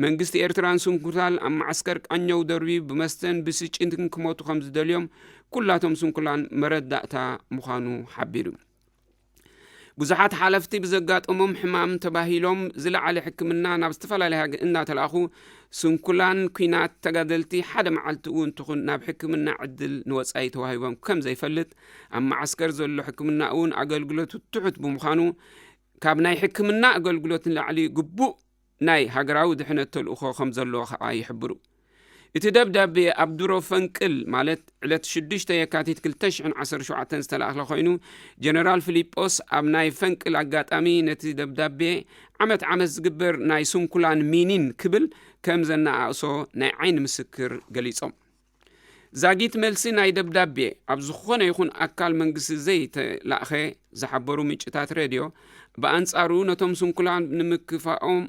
መንግስቲ ኤርትራን ስንኩታል ኣብ መዓስከር ቃኘው ደርቢዩ ብመስተን ብስጭትን ክሞቱ ከም ዝደልዮም ኩላቶም ስንኩላን መረዳእታ ምዃኑ ሓቢሩ። ብዙሓት ሓለፍቲ ብዘጋጠሞም ሕማም ተባሂሎም ዝለዓለ ሕክምና ናብ ዝተፈላለየ ሃገር እናተላእኹ፣ ስንኩላን ኲናት ተጋደልቲ ሓደ መዓልቲ እውን ትኹን ናብ ሕክምና ዕድል ንወጻኢ ተዋሂቦም ከም ዘይፈልጥ፣ ኣብ መዓስከር ዘሎ ሕክምና እውን ኣገልግሎቱ ትሑት ብምዃኑ፣ ካብ ናይ ሕክምና ኣገልግሎት ንላዕሊ ግቡእ ናይ ሃገራዊ ድሕነት ተልእኾ ከም ዘለዎ ከኣ ይሕብሩ። እቲ ደብዳቤ ኣብ ድሮ ፈንቅል፣ ማለት ዕለት ሽዱሽተ የካቲት ክልተ ሽሕን ዓሰርተ ሸውዓተን ዝተላእኸ ኮይኑ፣ ጀነራል ፊሊጶስ ኣብ ናይ ፈንቅል ኣጋጣሚ ነቲ ደብዳቤ ዓመት ዓመት ዝግበር ናይ ስንኩላን ሚኒን ክብል ከም ዘነኣእሶ ናይ ዓይኒ ምስክር ገሊጾም። ዛጊት መልሲ ናይ ደብዳቤ ኣብ ዝኾነ ይኹን ኣካል መንግስቲ ዘይተላእኸ ዝሓበሩ ምንጭታት ሬድዮ፣ ብኣንጻሩ ነቶም ስንኩላን ንምክፋኦም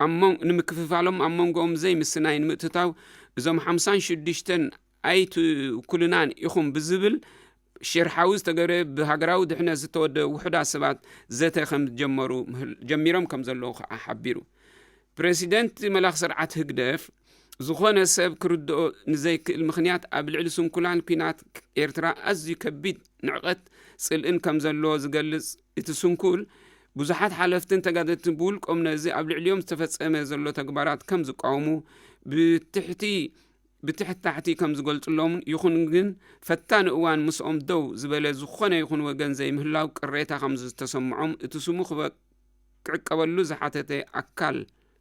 ኣብ መን-፣ ንምክፍፋሎም ኣብ መንጎኦም ዘይምስናይ ንምእትታው እዞም ሓምሳን ሽዱሽተን ኣይትውክሉናን ኢኹም ብዝብል ሽርሓዊ ዝተገብረ ብሃገራዊ ድሕነት ዝተወደ ውሑዳት ሰባት ዘተ ከም ዝጀመሩ ምህል-፣ ጀሚሮም ከም ዘለዉ ከዓ ሓቢሩ። ፕሬዚደንት መላኽ ስርዓት ህግደፍ ዝኾነ ሰብ ክርድኦ ንዘይክእል ምኽንያት ኣብ ልዕሊ ስንኩላን ኲናት ኤርትራ ኣዝዩ ከቢድ ንዕቐት ጽልእን ከም ዘለዎ ዝገልጽ እቲ ስንኩል፣ ብዙሓት ሓለፍትን ተጋደልትን ብውልቆም ነዚ ኣብ ልዕሊኦም ዝተፈጸመ ዘሎ ተግባራት ከም ዝቃወሙ፣ ብትሕቲ ብትሕቲ ታሕቲ ከም ዝገልጽሎም፣ ይኹን ግን ፈታኒ እዋን ምስኦም ደው ዝበለ ዝኾነ ይኹን ወገን ዘይምህላው ቅሬታ ከም ዝተሰምዖም፣ እቲ ስሙ ክበ-፣ ክዕቀበሉ ዝሓተተ ኣካል፣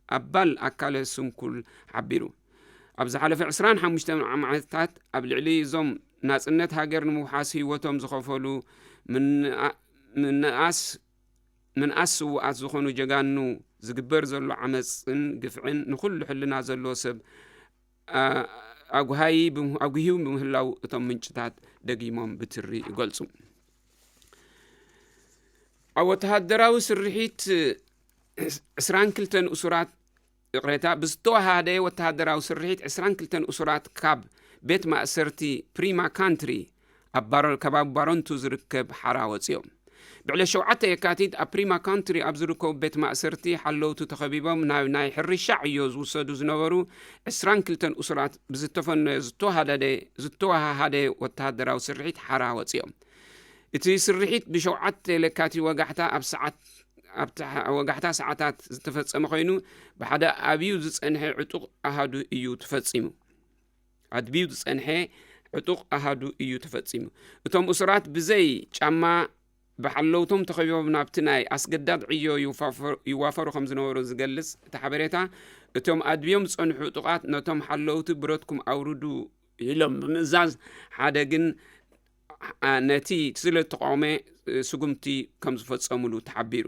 ኣባል ኣካለ ስንኩል ሓቢሩ። ኣብ ዝሓለፈ ዕስራን ሓሙሽተን ዓመታት ኣብ ልዕሊ እዞም ናጽነት ሃገር ንምውሓስ ህይወቶም ዝኸፈሉ ምንኣ-፣ ምንኣስ ምንኣስ ስዉኣት ዝኾኑ ጀጋኑ ዝግበር ዘሎ ዓመጽን ግፍዕን ንኹሉ ሕልና ዘለዎ ሰብ ኣ-፣ ኣጉሃይ ብም-፣ ኣጉህዩ ብምህላው እቶም ምንጭታት ደጊሞም ብትሪ ይገልጹ። ኣብ ወተሃደራዊ ስርሒት ዕስራን ክልተን እሱራት፣ ይቕሬታ፣ ብዝተወሃደ ወተሃደራዊ ስርሒት ዕስራን ክልተን እሱራት ካብ ቤት ማእሰርቲ ፕሪማ ካንትሪ ኣብ ባሮ-፣ ከባቢ ባረንቱ ዝርከብ ሓራ ወፂኦም። ብዕለት ሸውዓተ የካቲት ኣብ ፕሪማ ካንትሪ ኣብ ዝርከቡ ቤት ማእሰርቲ ሓለውቱ ተኸቢቦም ናብ ናይ ሕርሻ ዕዮ ዝውሰዱ ዝነበሩ ዕስራን ክልተን እሱራት ብዝተፈነዮ ዝተወሃደደ-፣ ዝተወሃሃደ ወተሃደራዊ ስርሒት ሓራ ወፂኦም። እቲ ስርሒት ብሸውዓተ ለካቲት ወጋሕታ ኣብ ሰዓት፣ ኣብ ተሓ-፣ ወጋሕታ ሰዓታት ዝተፈጸመ ኮይኑ፣ ብሓደ ኣብዩ ዝጸንሐ ዕጡቕ ኣሃዱ እዩ ተፈጺሙ። ኣድብዩ ዝጸንሐ ዕጡቕ ኣሃዱ እዩ ተፈጺሙ። እቶም እሱራት ብዘይ ጫማ ብሓለውቶም ተኸቢቦም ናብቲ ናይ ኣስገዳድ ዕዮ ይዋፈ-፣ ይዋፈሩ ከም ዝነበሩ ዝገልጽ እቲ ሓበሬታ፣ እቶም ኣድብዮም ዝጸንሑ ዕጡቓት ነቶም ሓለውቲ ብረትኩም ኣውርዱ ኢሎም ብምእዛዝ፣ ሓደ ግን ኣ-፣ ነቲ ስለ ዝተቃወመ፣ እ፣ ስጉምቲ ከም ዝፈጸሙሉ ተሓቢሩ።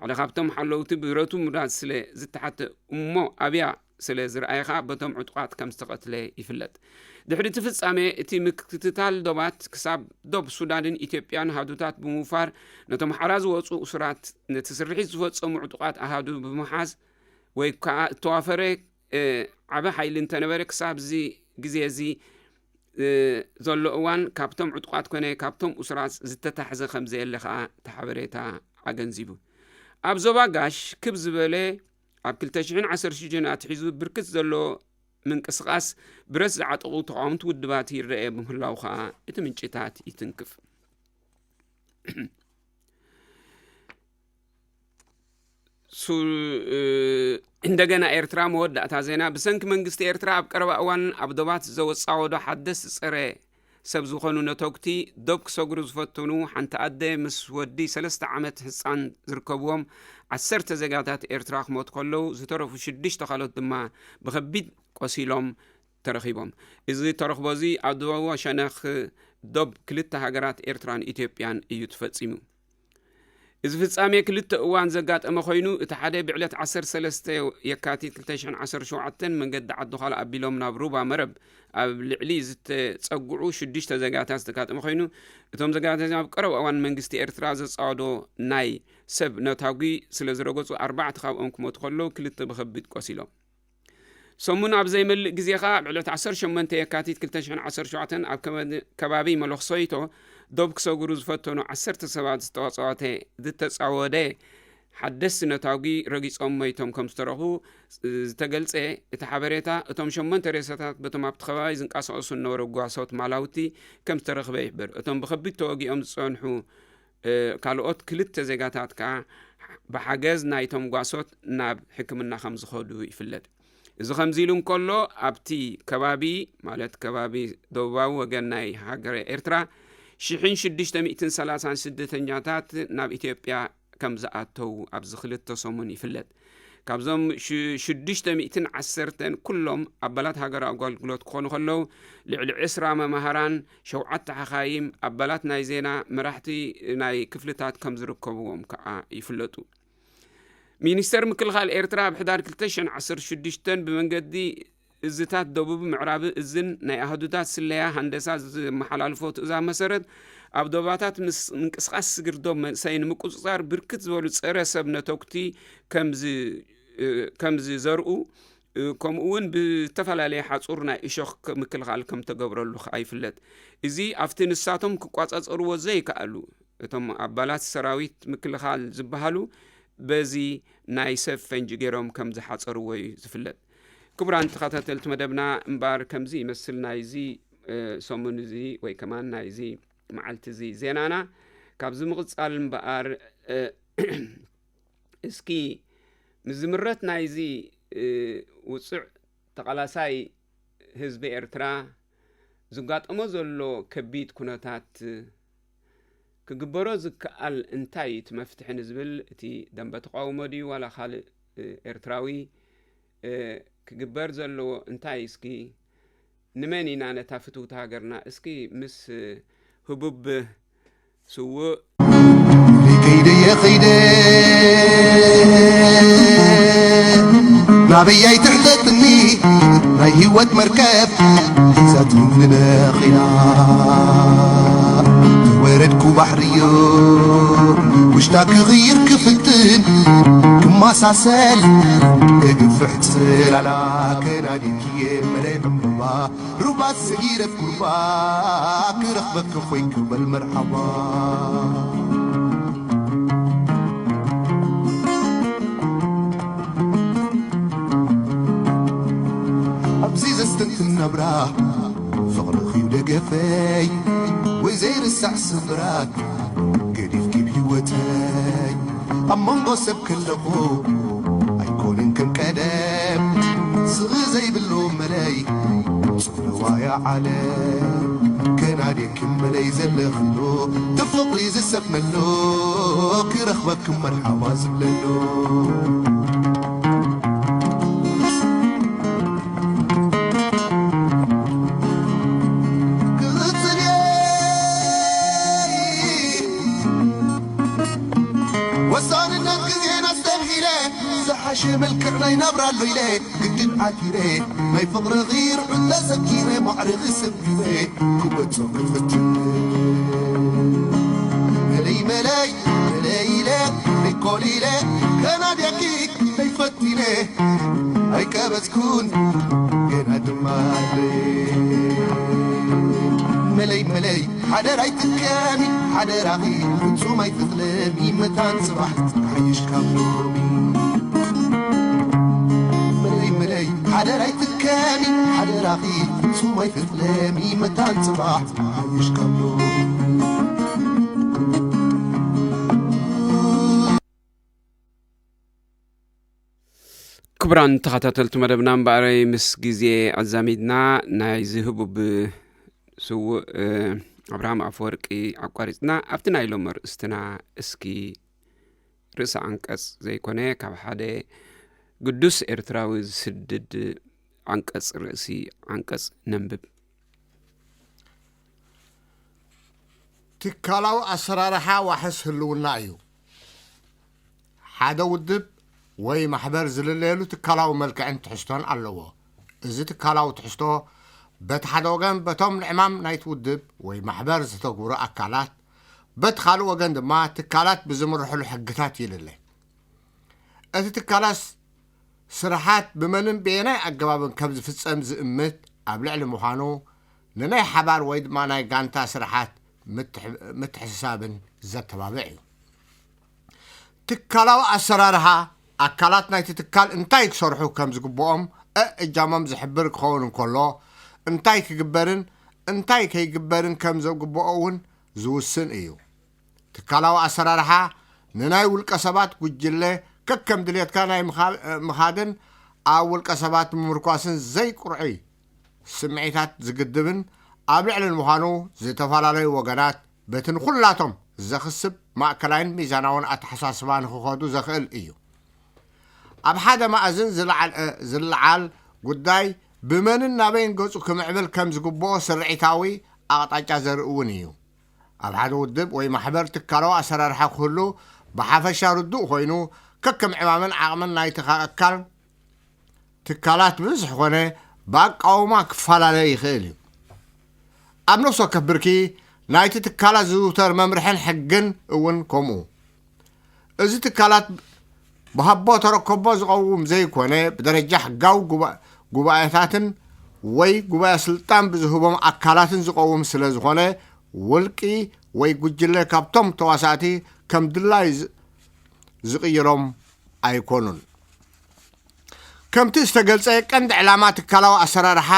ሓደ ካብቶም ሓለውቲ ብረቱ ምውራድ ስለ ዝተሓተ እሞ ኣብያ ስለ ዝረኣየ ኸኣ በቶም ዕጡቓት ከም ዝተቐትለ ይፍለጥ። ድሕሪ እቲ ፍጻሜ፣ እቲ ምክትታል ዶባት ክሳብ ዶብ ሱዳንን ኢትዮጵያን ኣሃዱታት ብምውፋር፣ ነቶም ሓራ ዝወጹ እሱራት፣ ነቲ ስርሒት ዝፈጸሙ ዕጡቓት ኣሃዱ ብምሓዝ፣ ወይ ከኣ እተዋፈረ፣ እ፣ ዓቢ ሓይሊ እንተነበረ፣ ክሳብ እዚ ግዜ እዚ፣ እ፣ ዘሎ እዋን ካብቶም ዕጡቓት ኮነ ካብቶም እሱራት ዝተታሕዘ ከም ዘየለ ከኣ እቲ ሓበሬታ ኣገንዚቡ። ኣብ ዞባ ጋሽ ክብ ዝበለ ኣብ ክልተ ሽሕን ዓሰርተ ሽዱሽተን ኣትሒዙ ብርክት ዘሎ ምንቅስቓስ ብረት ዝዓጠቑ ተቓወምቲ ውድባት ይረአ ምህላው ከኣ እቲ ምንጭታት ይትንክፍ። ሱ-፣ እ፣ እንደገና ኤርትራ፣ መወዳእታ ዜና። ብሰንኪ መንግስቲ ኤርትራ ኣብ ቀረባ እዋን ኣብ ዶባት ዘወጻወዶ ሓደስቲ ጸረ ሰብ ዝኾኑ ነተጉቲ ዶብ ክሰግሩ ዝፈተኑ ሓንቲ ኣደ ምስ ወዲ ሰለስተ ዓመት ህጻን ዝርከብዎም ዓሰርተ ዜጋታት ኤርትራ ክሞቱ ከለዉ፣ ዝተረፉ ሽዱሽተ ካልኦት ድማ ብኸቢድ ቆሲሎም ተረኺቦም። እዚ ተረኽቦ እዚ ኣብ ደቡባዊ ሸነኽ ዶብ ክልተ ሃገራት ኤርትራን ኢትዮጵያን እዩ ተፈጺሙ። እዚ ፍጻሜ ክልተ እዋን ዘጋጠመ ኮይኑ፣ እቲ ሓደ ብዕለት ዓሰርተ ሰለስተ የካቲት ክልተ ሽሕን ዓሰርተ ሸውዓተን መንገዲ ዓዲ ዃላ ኣቢሎም ናብ ሩባ መረብ ኣብ ልዕሊ ዝተጸግዑ ሽዱሽተ ዜጋታት ዝተጋጠመ ኮይኑ፣ እቶም ዜጋታት ኣብ ቀረባ እዋን መንግስቲ ኤርትራ ዘጻወዶ ናይ ሰብ ነታጒ ስለ ዝረገጹ፣ ኣርባዕተ ካብኦም ክሞቱ ከለዉ፣ ክልተ ብኸቢድ ቆሲሎም። ሰሙን ኣብ ዘይመልእ ግዜ ኸኣ፣ ኣብ ዕለት ዓሰርተ ሸሞንተ የካቲት ክልተ ሽሕን ዓሰርተ ሸውዓተን ኣብ ከበ-፣ ከባቢ መለኽሶይቶ ዶብ ክሰግሩ ዝፈተኑ ዓሰርተ ሰባት ዝተዋጸወተ፣ ዝተጻወደ ሓደስቲ ነታጒ ረጊጾም መይቶም ከም ዝተረኽቡ ዝተገልጸ እቲ ሓበሬታ፣ እቶም ሸሞንተ ሬሳታት በቶም ኣብቲ ከባቢ ዝንቀሳቐሱ ዝነበሩ ጓሶት ማላውቲ ከም ዝተረኽበ ይሕብር። እቶም ብኸቢድ ተወጊኦም ዝጸንሑ እ፣ ካልኦት ክልተ ዜጋታት ከኣ ብሓገዝ ናይቶም ጓሶት ናብ ሕክምና ከም ዝኸዱ ይፍለጥ። እዚ ከምዚ ኢሉ እንከሎ፣ ኣብቲ ከባቢ፣ ማለት ከባቢ ደቡባዊ ወገን ናይ ሃገረ ኤርትራ፣ ሽሕን ሽዱሽተ ሚእትን ሰላሳን ስደተኛታት ናብ ኢትዮጵያ ከም ዝኣተዉ ኣብዚ ክልተ ሰሙን ይፍለጥ። ካብዞም ሽ- ሽዱሽተ ሚእትን ዓሰርተን ኩሎም ኣባላት ሃገራዊ ኣገልግሎት ክኾኑ ከለዉ፣ ልዕሊ ዕስራ መማህራን፣ ሸውዓተ ሓኻይም፣ ኣባላት ናይ ዜና፣ መራሕቲ ናይ ክፍልታት ከም ዝርከብዎም ከዓ ይፍለጡ። ሚኒስተር ምክልኻል ኤርትራ ኣብ ሕዳር ክልተ ሽሕን ዓሰርተ ሽዱሽተን ብመንገዲ እዝታት ደቡብ ምዕራብ እዝን ናይ ኣህዱታት ስለያ ሃንደሳ ዝመሓላልፎ ትእዛዝ መሰረት፣ ኣብ ዶባታት ምስ ምንቅስቓስ ስግር ዶብ መንእሰይ ንምቁጽጻር ብርክት ዝበሉ ጸረ ሰብ ነተኩቲ ከም ዝ- እ፣ ከም ዝዘርኡ፣ እ፣ ከምኡ እውን ብዝተፈላለየ ሓጹር ናይ እሾኽ ከ- ምክልኻል ከም ተገብረሉ ከኣ ይፍለጥ። እዚ ኣብቲ ንሳቶም ክቋጻጸርዎ ዘይከኣሉ እቶም ኣባላት ሰራዊት ምክልኻል ዝበሃሉ በዚ ናይ ሰብ ፈንጂ ገይሮም ከም ዝሓጸርዎ እዩ ዝፍለጥ። ክቡራን ተኸታተልቲ መደብና፣ እምበኣር ከምዚ ይመስል ናይዚ፣ እ፣ ሰሙን እዚ ወይ ከማን ናይዚ መዓልቲ እዚ ዜናና። ካብዚ ምቕጻል እምበኣር፣ እ፣ እስኪ ምስ ዝምረት ናይዚ፣ እ፣ ውጹዕ ተቓላሳይ ህዝቢ ኤርትራ ዝጋጠሞ ዘሎ ከቢድ ኩነታት ክግበሮ ዝከኣል እንታይ እዩ እቲ መፍትሒ ንዝብል፣ እቲ ደንበ ተቃውሞ ድዩ ዋላ ካልእ፣ እ፣ ኤርትራዊ፣ እ፣ ክግበር ዘለዎ እንታይ እስኪ ንመን ኢና ነታ ፍትውቲ ሃገርና እስኪ ምስ ህቡብ ስውእ ከይደ የኸይደ ናበይ ኣይትሕተትኒ ናይ ህይወት መርከብ ሒዛትኒ ነኺላ ተወረድኩ ባሕርዮ ውሽጣ ክቕይር ክፍትን ክመሳሰል ክግፍሕ ጽላላ ከናዲክየ መለይ ዕምባ ሩባ ሰጊረ ቁርባ ክረኽበኪ ኮይንኪ በል መርሓባ ኣብዚ ዘስተንትን ናብራ ፍቕርኺ ደገፈይ ወይ ዘይርሳዕ ስብራት ገዲፍኪ ብህይወተይ ኣብ መንጎ ሰብ ከለኹ ኣይኮንን ከም ቀደም ስኺ ዘይብሉ መለይ ጽልዋያ ዓለም ከናድየኪ መለይ ዘለኽሉ እቲ ፍቕሪ ዝሰፍነሉ ክረኽበኪ መርሓባ ዝብለሉ ክቕጽል እየ ወሳንነት ግዜና ኣስተብሂለ ዝሓሸ መልክዕ ናይ ናብራ ኣሎ ኢለ ግድን ዓቲረ ናይ ፍቕሪ ኺርዑ ተሰኪረ ማዕረ ክስብ ግዜ ክወጾ ክፍትን መለይ መለይ መለይ ኢለ መይኮል ኢለ ከናድያኪ መይፈቲነ ኣይቀበጽኩን ገና ድማ ኣለየ መለይ መለይ ሓደራ ኣይትከኒ ሓደራኺ ፍጹም ኣይትጥለሚ መታን ጽባሕ ሓይሽ ካብ ሎሚ መለይ መለይ ሓደራ ኣይትከኒ ሓደራኺ ፍጹም ኣይትጥለሚ መታን ጽባሕ ሓይሽ ካብ ሎሚ ክቡራን ተኸታተልቲ መደብና እምበኣረይ ምስ ግዜ ኣዛሚድና ናይ ዝህቡብ ስውእ ኣብርሃም ኣፈወርቂ ኣቋሪፅና ኣብቲ ናይ ሎም ኣርእስትና እስኪ ርእሲ ዓንቀፅ ዘይኮነ ካብ ሓደ ግዱስ ኤርትራዊ ዝስድድ ዓንቀፅ ርእሲ ዓንቀፅ ነንብብ። ትካላዊ ኣሰራርሓ ዋሕስ ህልውና እዩ። ሓደ ውድብ ወይ ማሕበር ዝልለየሉ ትካላዊ መልክዕን ትሕዝቶን ኣለዎ። እዚ ትካላዊ ትሕዝቶ በቲ ሓደ ወገን በቶም ንዕማም ናይቲ ውድብ ወይ ማሕበር ዝተግብሩ ኣካላት፣ በቲ ካልእ ወገን ድማ ትካላት ብዝምርሕሉ ሕግታት ይልለ። እቲ ትካላት ስርሓት ብመንን ብየናይ ኣገባብን ከም ዝፍጸም ዝእምት ኣብ ልዕሊ ምዃኑ ንናይ ሓባር ወይ ድማ ናይ ጋንታ ስርሓት ምትሕስሳብን ዘተባብዕ እዩ። ትካላዊ ኣሰራርሓ ኣካላት ናይቲ ትካል እንታይ ክሰርሑ ከም ዝግብኦም እእጃሞም ዝሕብር ክኸውን እንከሎ እንታይ ክግበርን እንታይ ከይግበርን ከም ዘግብኦ እውን ዝውስን እዩ። ትካላዊ ኣሰራርሓ ንናይ ውልቀ ሰባት ጉጅለ ከከም ድልየትካ ናይ ምኻድን ኣብ ውልቀ ሰባት ምምርኳስን ዘይቁርዑይ ስምዒታት ዝግድብን ኣብ ልዕሊ ንምዃኑ ዝተፈላለዩ ወገናት በቲ ንኹላቶም ዘኽስብ ማእከላይን ሚዛናውን ኣተሓሳስባ ንኽኸዱ ዘኽእል እዩ። ኣብ ሓደ ማእዝን ዝለዓል ጉዳይ ብመንን ናበይን ገጹ ክምዕብል ከም ዝግብኦ ስርዒታዊ ኣቕጣጫ ዘርኢ እውን እዩ። ኣብ ሓደ ውድብ ወይ ማሕበር ትካላዊ ኣሰራርሓ ክህሉ ብሓፈሻ ርዱእ ኮይኑ፣ ከከም ዕማምን ዓቕምን ናይቲ ኣካል ትካላት ብዝሕ ኮነ ብኣቃውማ ክፈላለ ይኽእል እዩ። ኣብ ነፍሲ ወከፍ ብርኪ ናይቲ ትካላት ዝዝውተር መምርሕን ሕግን እውን ከምኡ። እዚ ትካላት ብሃቦ ተረከቦ ዝቐውም ዘይኮነ፣ ብደረጃ ሕጋዊ ጉባኤታትን ወይ ጉባኤ ስልጣን ብዝህቦም ኣካላትን ዝቐውም ስለ ዝኾነ፣ ውልቂ ወይ ጉጅለ ካብቶም ተዋሳእቲ ከም ድላይ ዝቕይሮም ኣይኮኑን። ከምቲ ዝተገልጸ፣ ቀንዲ ዕላማ ትካላዊ ኣሰራርሓ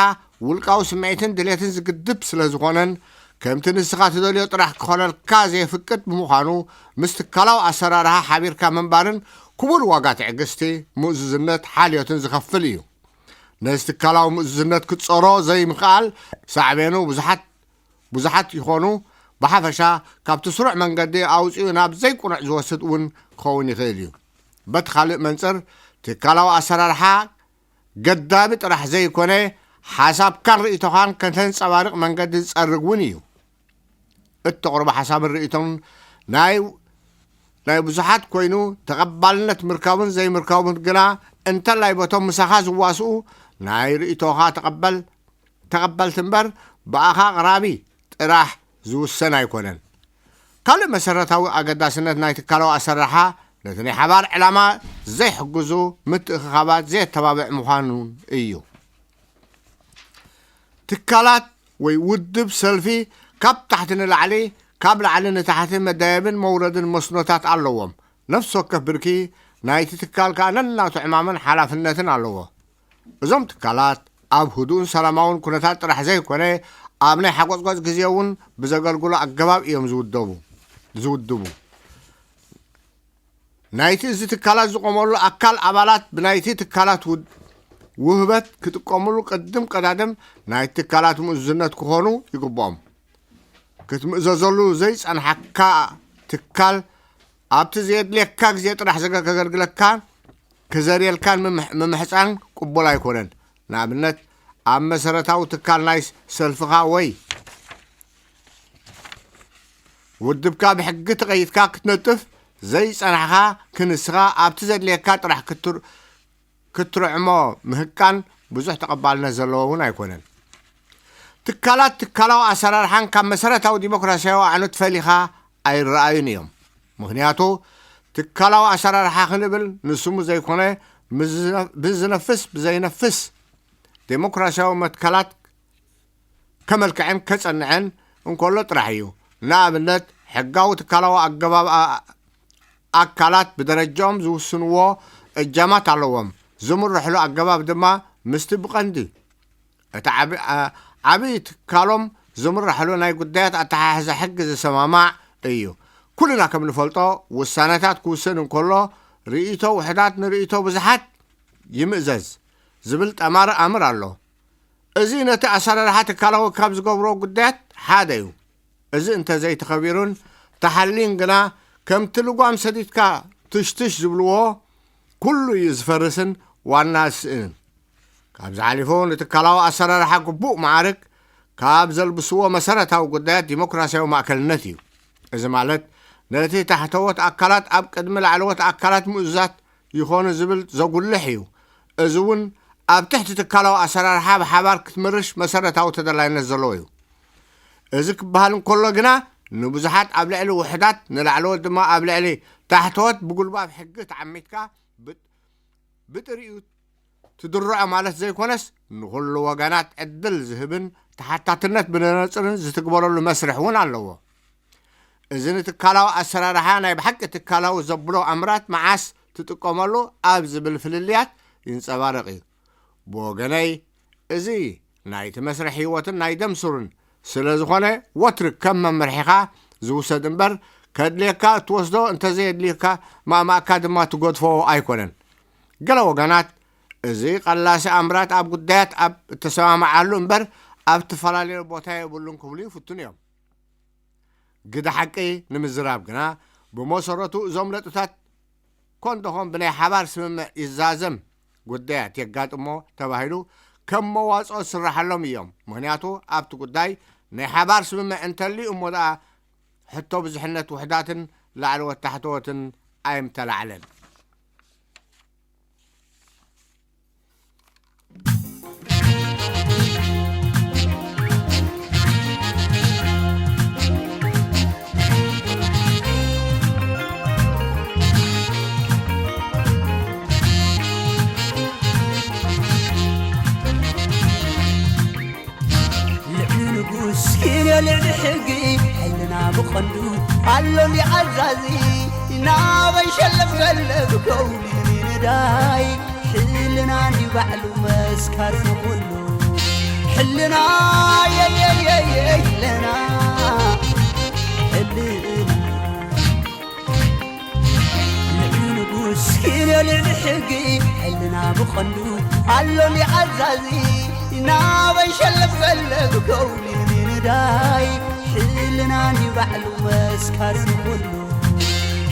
ውልቃዊ ስምዒትን ድሌትን ዝግድብ ስለ ዝኾነን፣ ከምቲ ንስኻ ትደልዮ ጥራሕ ክኾነልካ ዘየፍቅድ ብምዃኑ፣ ምስ ትካላዊ ኣሰራርሓ ሓቢርካ ምንባርን ክቡር ዋጋ ትዕግስቲ፣ ምእዙዝነት፣ ሓልዮትን ዝኸፍል እዩ። ነዚ ትካላዊ ምእዙዝነት ክትጸሮ ዘይምኽኣል ሳዕቤኑ ብዙሓት ብዙሓት ይኾኑ፣ ብሓፈሻ ካብቲ ስሩዕ መንገዲ ኣውጺኡ ናብ ዘይቁኑዕ ዝወስድ እውን ክኸውን ይኽእል እዩ። በቲ ካልእ መንጽር፣ ትካላዊ ኣሰራርሓ ገዳቢ ጥራሕ ዘይኮነ፣ ሓሳብካን ርእይቶኻን ከተንጸባርቕ መንገዲ ዝጸርግ እውን እዩ። እተቕርቦ ሓሳብን ርእይቶን ናይ ናይ ብዙሓት ኮይኑ፣ ተቐባልነት ምርካቡን ዘይምርካቡን ግና፣ እንተላይ በቶም ምሳኻ ዝዋስኡ ናይ ርእይቶኻ ተቐበል ተቐበልቲ እምበር፣ ብኣኻ ኣቕራቢ ጥራሕ ዝውሰን ኣይኮነን። ካልእ መሰረታዊ ኣገዳስነት ናይ ትካላዊ ኣሰራርሓ፣ ነቲ ናይ ሓባር ዕላማ ዘይሕግዙ ምትእኽኻባት ዘየተባብዕ ምዃኑ እዩ። ትካላት ወይ ውድብ ሰልፊ ካብ ታሕቲ ንላዕሊ፣ ካብ ላዕሊ ንታሕቲ መዳየብን መውረድን መስኖታት ኣለዎም። ነፍሲ ወከፍ ብርኪ ናይቲ ትካል ከኣ ነናቱ ዕማምን ሓላፍነትን ኣለዎ። እዞም ትካላት ኣብ ህዱእን ሰላማውን ኩነታት ጥራሕ ዘይኮነ፣ ኣብ ናይ ሓቆጽቆጽ ግዜ እውን ብዘገልግሉ ኣገባብ እዮም ዝውደቡ ዝውድቡ። ናይቲ እዚ ትካላት ዝቆመሉ ኣካል ኣባላት ብናይቲ ትካላት ውድ- ውህበት ክጥቀምሉ ቅድም ቀዳድም ናይቲ ትካላት ምእዙዝነት ክኾኑ ይግብኦም። ክትምእዘዘሉ ዘይጸንሓካ ትካል ኣብቲ ዘየድልየካ ግዜ ጥራሕ ዘገ- ከገልግለካ ክዘርየልካን ምምሕ- ምምሕጻን ቅቡል ኣይኮነን። ንኣብነት፣ ኣብ መሰረታዊ ትካል ናይ ሰልፍኻ ወይ ውድብካ ብሕጊ ተቐይድካ ክትነጥፍ ዘይጸናሕካ ክንስኻ ኣብቲ ዘድልየካ ጥራሕ ክትር- ክትርዕሞ ምህቃን ብዙሕ ተቐባልነት ዘለዎ እውን ኣይኮነን። ትካላት ትካላዊ ኣሰራርሓን ካብ መሰረታዊ ዲሞክራሲያዊ ኣዕኑድ ፈሊኻ ኣይረኣዩን እዮም። ምኽንያቱ ትካላዊ ኣሰራርሓ ክንብል ንስሙ ዘይኮነ፣ ምስ ዝነ- ብዝነፍስ ብዘይነፍስ ዴሞክራሲያዊ መትከላት ከመልክዕን ከጸንዐን እንከሎ ጥራሕ እዩ። ንኣብነት፣ ሕጋዊ ትካላዊ ኣገባብ ኣ- ኣካላት ብደረጃኦም ዝውስንዎ እጃማት ኣለዎም። ዝምርሕሉ ኣገባብ ድማ ምስቲ ብቐንዲ እቲ ዓቢ- ኣ- ዓቢ ትካሎም ዝምርሕሉ ናይ ጉዳያት ኣተሓሕዛ ሕጊ ዝሰማማዕ እዩ። ኩልና ከም ንፈልጦ፣ ውሳነታት ክውሰን እንከሎ፣ ርእይቶ ውሕዳት ንርእይቶ ብዙሓት ይምእዘዝ ዝብል ጠማሪ ኣምር ኣሎ። እዚ ነቲ ኣሰራርሓ ትካላዊ ካብ ዝገብሮ ጉዳያት ሓደ እዩ። እዚ እንተዘይተኸቢሩን ተሓልዩን ግና፣ ከምቲ ልጓም ሰዲድካ ትሽትሽ ዝብልዎ፣ ኩሉ እዩ ዝፈርስን ዋና ዝስእንን። ካብዚ ሓሊፉ፣ ንትካላዊ ኣሰራርሓ ግቡእ መዓርግ ካብ ዘልብስዎ መሰረታዊ ጉዳያት ዲሞክራሲያዊ ማእከልነት እዩ። እዚ ማለት፣ ነቲ ታሕተዎት ኣካላት ኣብ ቅድሚ ላዕለዎት ኣካላት ምእዙዛት ይኾኑ ዝብል ዘጉልሕ እዩ። እዚ እውን ኣብ ትሕቲ ትካላዊ ኣሰራርሓ ብሓባር ክትምርሽ መሰረታዊ ተደላይነት ዘለዎ እዩ። እዚ ክበሃል እንከሎ ግና፣ ንብዙሓት ኣብ ልዕሊ ውሑዳት፣ ንላዕለዎት ድማ ኣብ ልዕሊ ታሕተዎት ብጉልባብ ሕጊ ተዓሚትካ ብ- ብጥሪኡ ትድርዖ ማለት ዘይኮነስ፣ ንኹሉ ወገናት ዕድል ዝህብን ተሓታትነት ብመነጽርን ዝትግበረሉ መስርሕ እውን ኣለዎ። እዚ ንትካላዊ ኣሰራርሓ ናይ ብሓቂ ትካላዊ ዘብሎ ኣምራት መዓስ ትጥቀመሉ ኣብ ዝብል ፍልልያት ይንጸባረቕ እዩ። ብወገነይ፣ እዚ ናይቲ መስርሕ ህይወትን ናይ ደም ሱርን ስለ ዝኾነ፣ ወትሪ ከም መምርሒኻ ዝውሰድ እምበር፣ ከድልየካ እትወስዶ፣ እንተዘየድልየካ ማእማእካ ድማ ትገድፎ ኣይኮነን። ገለ ወገናት፣ እዚ ቀላሲ ኣምራት ኣብ ጉዳያት ኣብ እተሰማምዓሉ እምበር፣ ኣብ ትፈላለየ ቦታ የብሉን ክብሉ ይፍትኑ እዮም። ግደ ሓቂ ንምዝራብ ግና፣ ብመሰረቱ እዞም ነጥብታት ኮን ደኾን ብናይ ሓባር ስምምዕ ይዛዘም ጉዳያት የጋጥሞ ተባሂሉ ከም መዋፅኦ ዝስራሓሎም እዮም። ምኽንያቱ ኣብቲ ጉዳይ ናይ ሓባር ስምምዕ እንተልዩ እሞ ደኣ ሕቶ ብዙሕነት ውሕዳትን ላዕለዎት ታሕተዎትን ኣይምተላዕለን። ልዕሊ ንጉስ ኪንዮ ልዕሊ ሕጊ ሕልና ብቐንዱ ኣሎኒ ኣዛዚ ናበይ ሸለፍ ገለ ብከውሊ ንዳይ ሕልና እንዲ ባዕሉ መስካር ንኹሉ ሕልና የየየየ ሕልና ሕልና ልዕሊ ንጉስ ኪንዮ ልዕሊ ሕጊ ሕልና ብቐንዱ ኣሎኒ ኣዛዚ ናበይ ሸለፍ ገለ ብከውሊ ንዳይ ሕልና እንዲ ባዕሉ መስካር ንኹሉ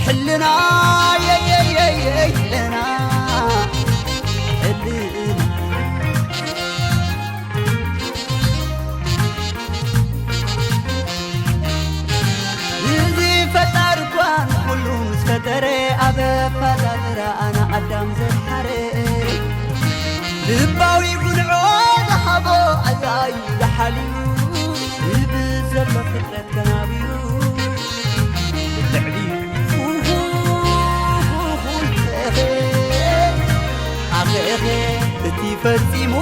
ሕልና የየየየ ሕልና ሕልና እዚ ፈጣሪ እኳ ንኹሉ ምስ ፈጠረ ኣብ ኣፈጣጥራ ኣነ ኣዳም ዘድሓረ ልባዊ ጉንዖ ዝሃቦ ኣዛዩ ዝሓልዩ ብዘሎ ፍጥረት ተናብዩ ልዕሊ ኣኸኸ እቲ ፈጺሙ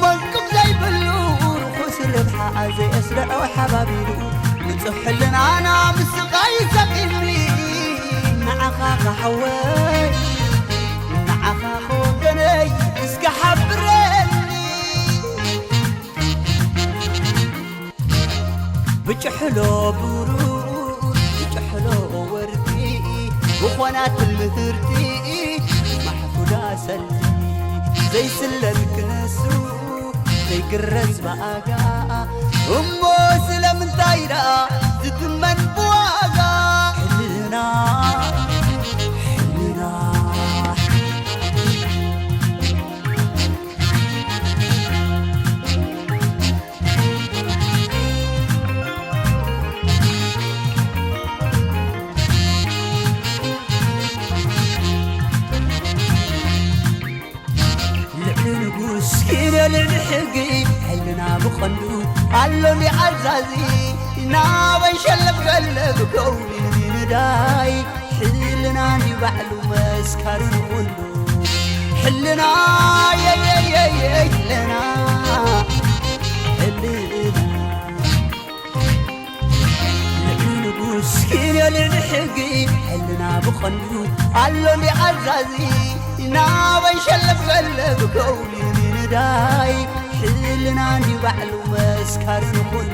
መንቅብ ዘይብሉ ርኹስ ርብሓ ዘየስርዖ ሓባቢሉ ንጹሕ ሕልናና ምስቓይ ሰቒልኒ ንዓኻ ክሓወይ ንዓኻ ክወገነይ እስከ ሓብረኒ ብጭሕሎ ብሩር ብጭሕሎ ወርቂ ብኾናት ምህርቲ ማሕፉዳ ሰልዲ ዘይስለል ክነሱ ዘይግረዝ ብኣጋ እሞ ስለምንታይ ደኣ ዝትመን ብዋጋ ሕልና ሕልና ልዕሊ ንጉስ ኪነ ልዕሊ ሕጊ ሕልና ብቐንዱ ኣሎኒ ኣዛዚ ናበይ ሸለፍ ገለ ብከውኒ ንዳይ ሕልና ንባዕሉ መስካሪ ንኹሉ ሕልና የየየየ ሕልና ሕልና ልዕሊ ንጉስ ኪነ ልዕሊ ሕጊ ሕልና ብቐንዱ ኣሎኒ ኣዛዚ ናበይ ሸለፍ ገለ ብከውኒ ንዳይ ሕልና ንባዕሉ መስካሪ ንኹሉ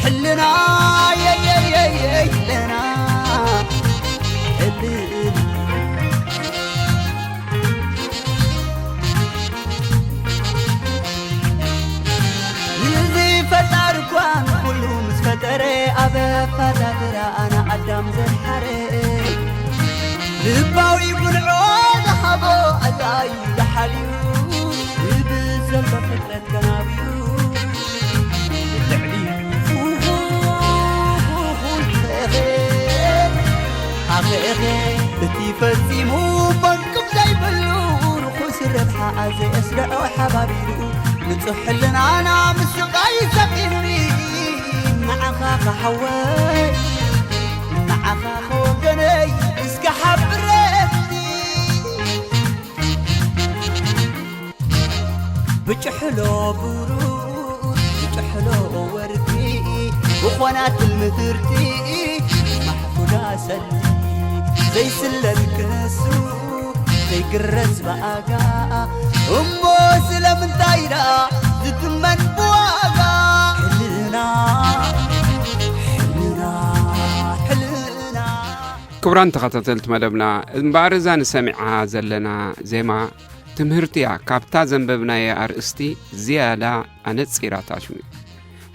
ሕልና የየየየ ሕልና ሕልና ንዚ ፈጣሪ እኳ ንኹሉ ምስ ፈጠረ ኣብ ኣፈጣጥራ ኣነ ኣዳም ዘድሓረ ልባዊ ጉንዖ ዝሃቦ ኣዛዩ ዝሓልዩ ብዘሎ ፍጥረት ተናብዩ ልዕሊ ኣኸኸ እቲ ፈጺሙ መንቅብ ዘይብሉ ርኹስ ረብሓ ኣዘየስርዖ ሓባቢሉ ንጹሕ ሕልናና ምስቓይ ሰቒኒ ንዓኻ ክሓወይ ንዓኻ ክወገነይ እስከ ሓብረኒ ብጭሕሎ ብሩር ብጭሕሎ ወርቂ ብኾናት ምህርቲ ማሕፉዳ ሰልዲ ዘይስለል ክነሱ ዘይግረዝ ብኣጋ እሞ ስለምንታይ ደኣ ዝትመን ብዋጋ ሕልና ሕልና ሕልና ክቡራን ተኸታተልቲ መደብና እምበኣር እዛ ንሰሚዓ ዘለና ዜማ ትምህርቲ እያ። ካብታ ዘንበብናዮ ኣርእስቲ ዝያዳ ኣነጺራታ ሽሙ።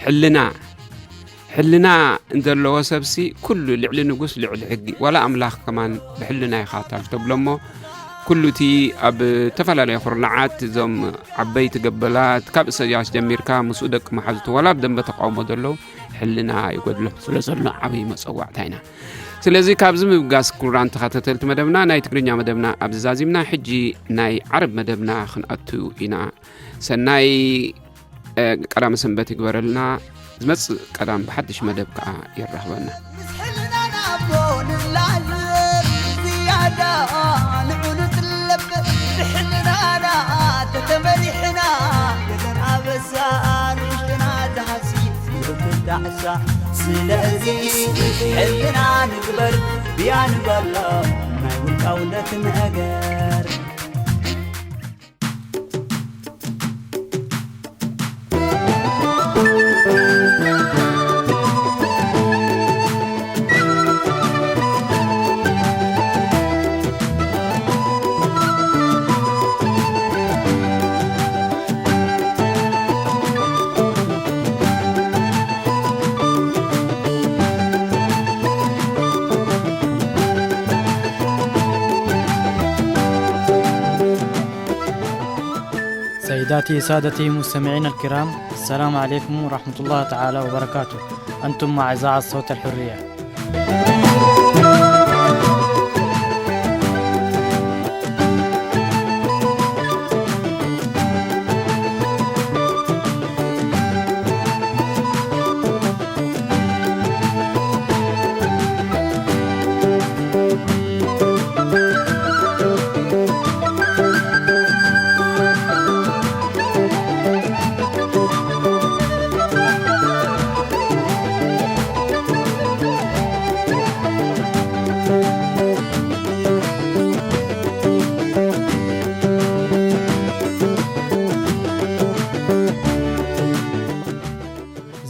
ሕልና፣ ሕልና እንዘለዎ ሰብሲ ኩሉ ልዕሊ ንጉስ ልዕሊ ሕጊ፣ ዋላ ኣምላኽ ከማን ብሕልና ኢኻ ታልተብሎ እሞ፣ ኩሉ እቲ ኣብ ዝተፈላለዩ ኩርናዓት እዞም ዓበይቲ ገበላት ካብ እሰያስ ጀሚርካ ምስኡ ደቂ መሓዙቱ ዋላ ኣብ ደንበ ተቃውሞ ዘለዉ ሕልና ይጎድሎም ስለ ዘሎ ዓብዪ መጸዋዕታ ኢና። ስለዚ ካብዚ ምብጋስ ክቡራን ተኸታተልቲ መደብና ናይ ትግርኛ መደብና ኣብዚ ዛዚምና፣ ሕጂ ናይ ዓረብ መደብና ክንኣቱ ኢና። ሰናይ ቀዳመ ሰንበት ይግበረልና። ዝመጽእ ቀዳም ብሓድሽ መደብ ከኣ የራኽበና። ስለዚ ሕልና ንግበር ብያ ንበሎ ናይ ውልቃውነት ነገር። سيداتي سادتي مستمعينا الكرام، السلام عليكم ورحمة الله تعالى وبركاته. أنتم مع إذاعة صوت الحرية.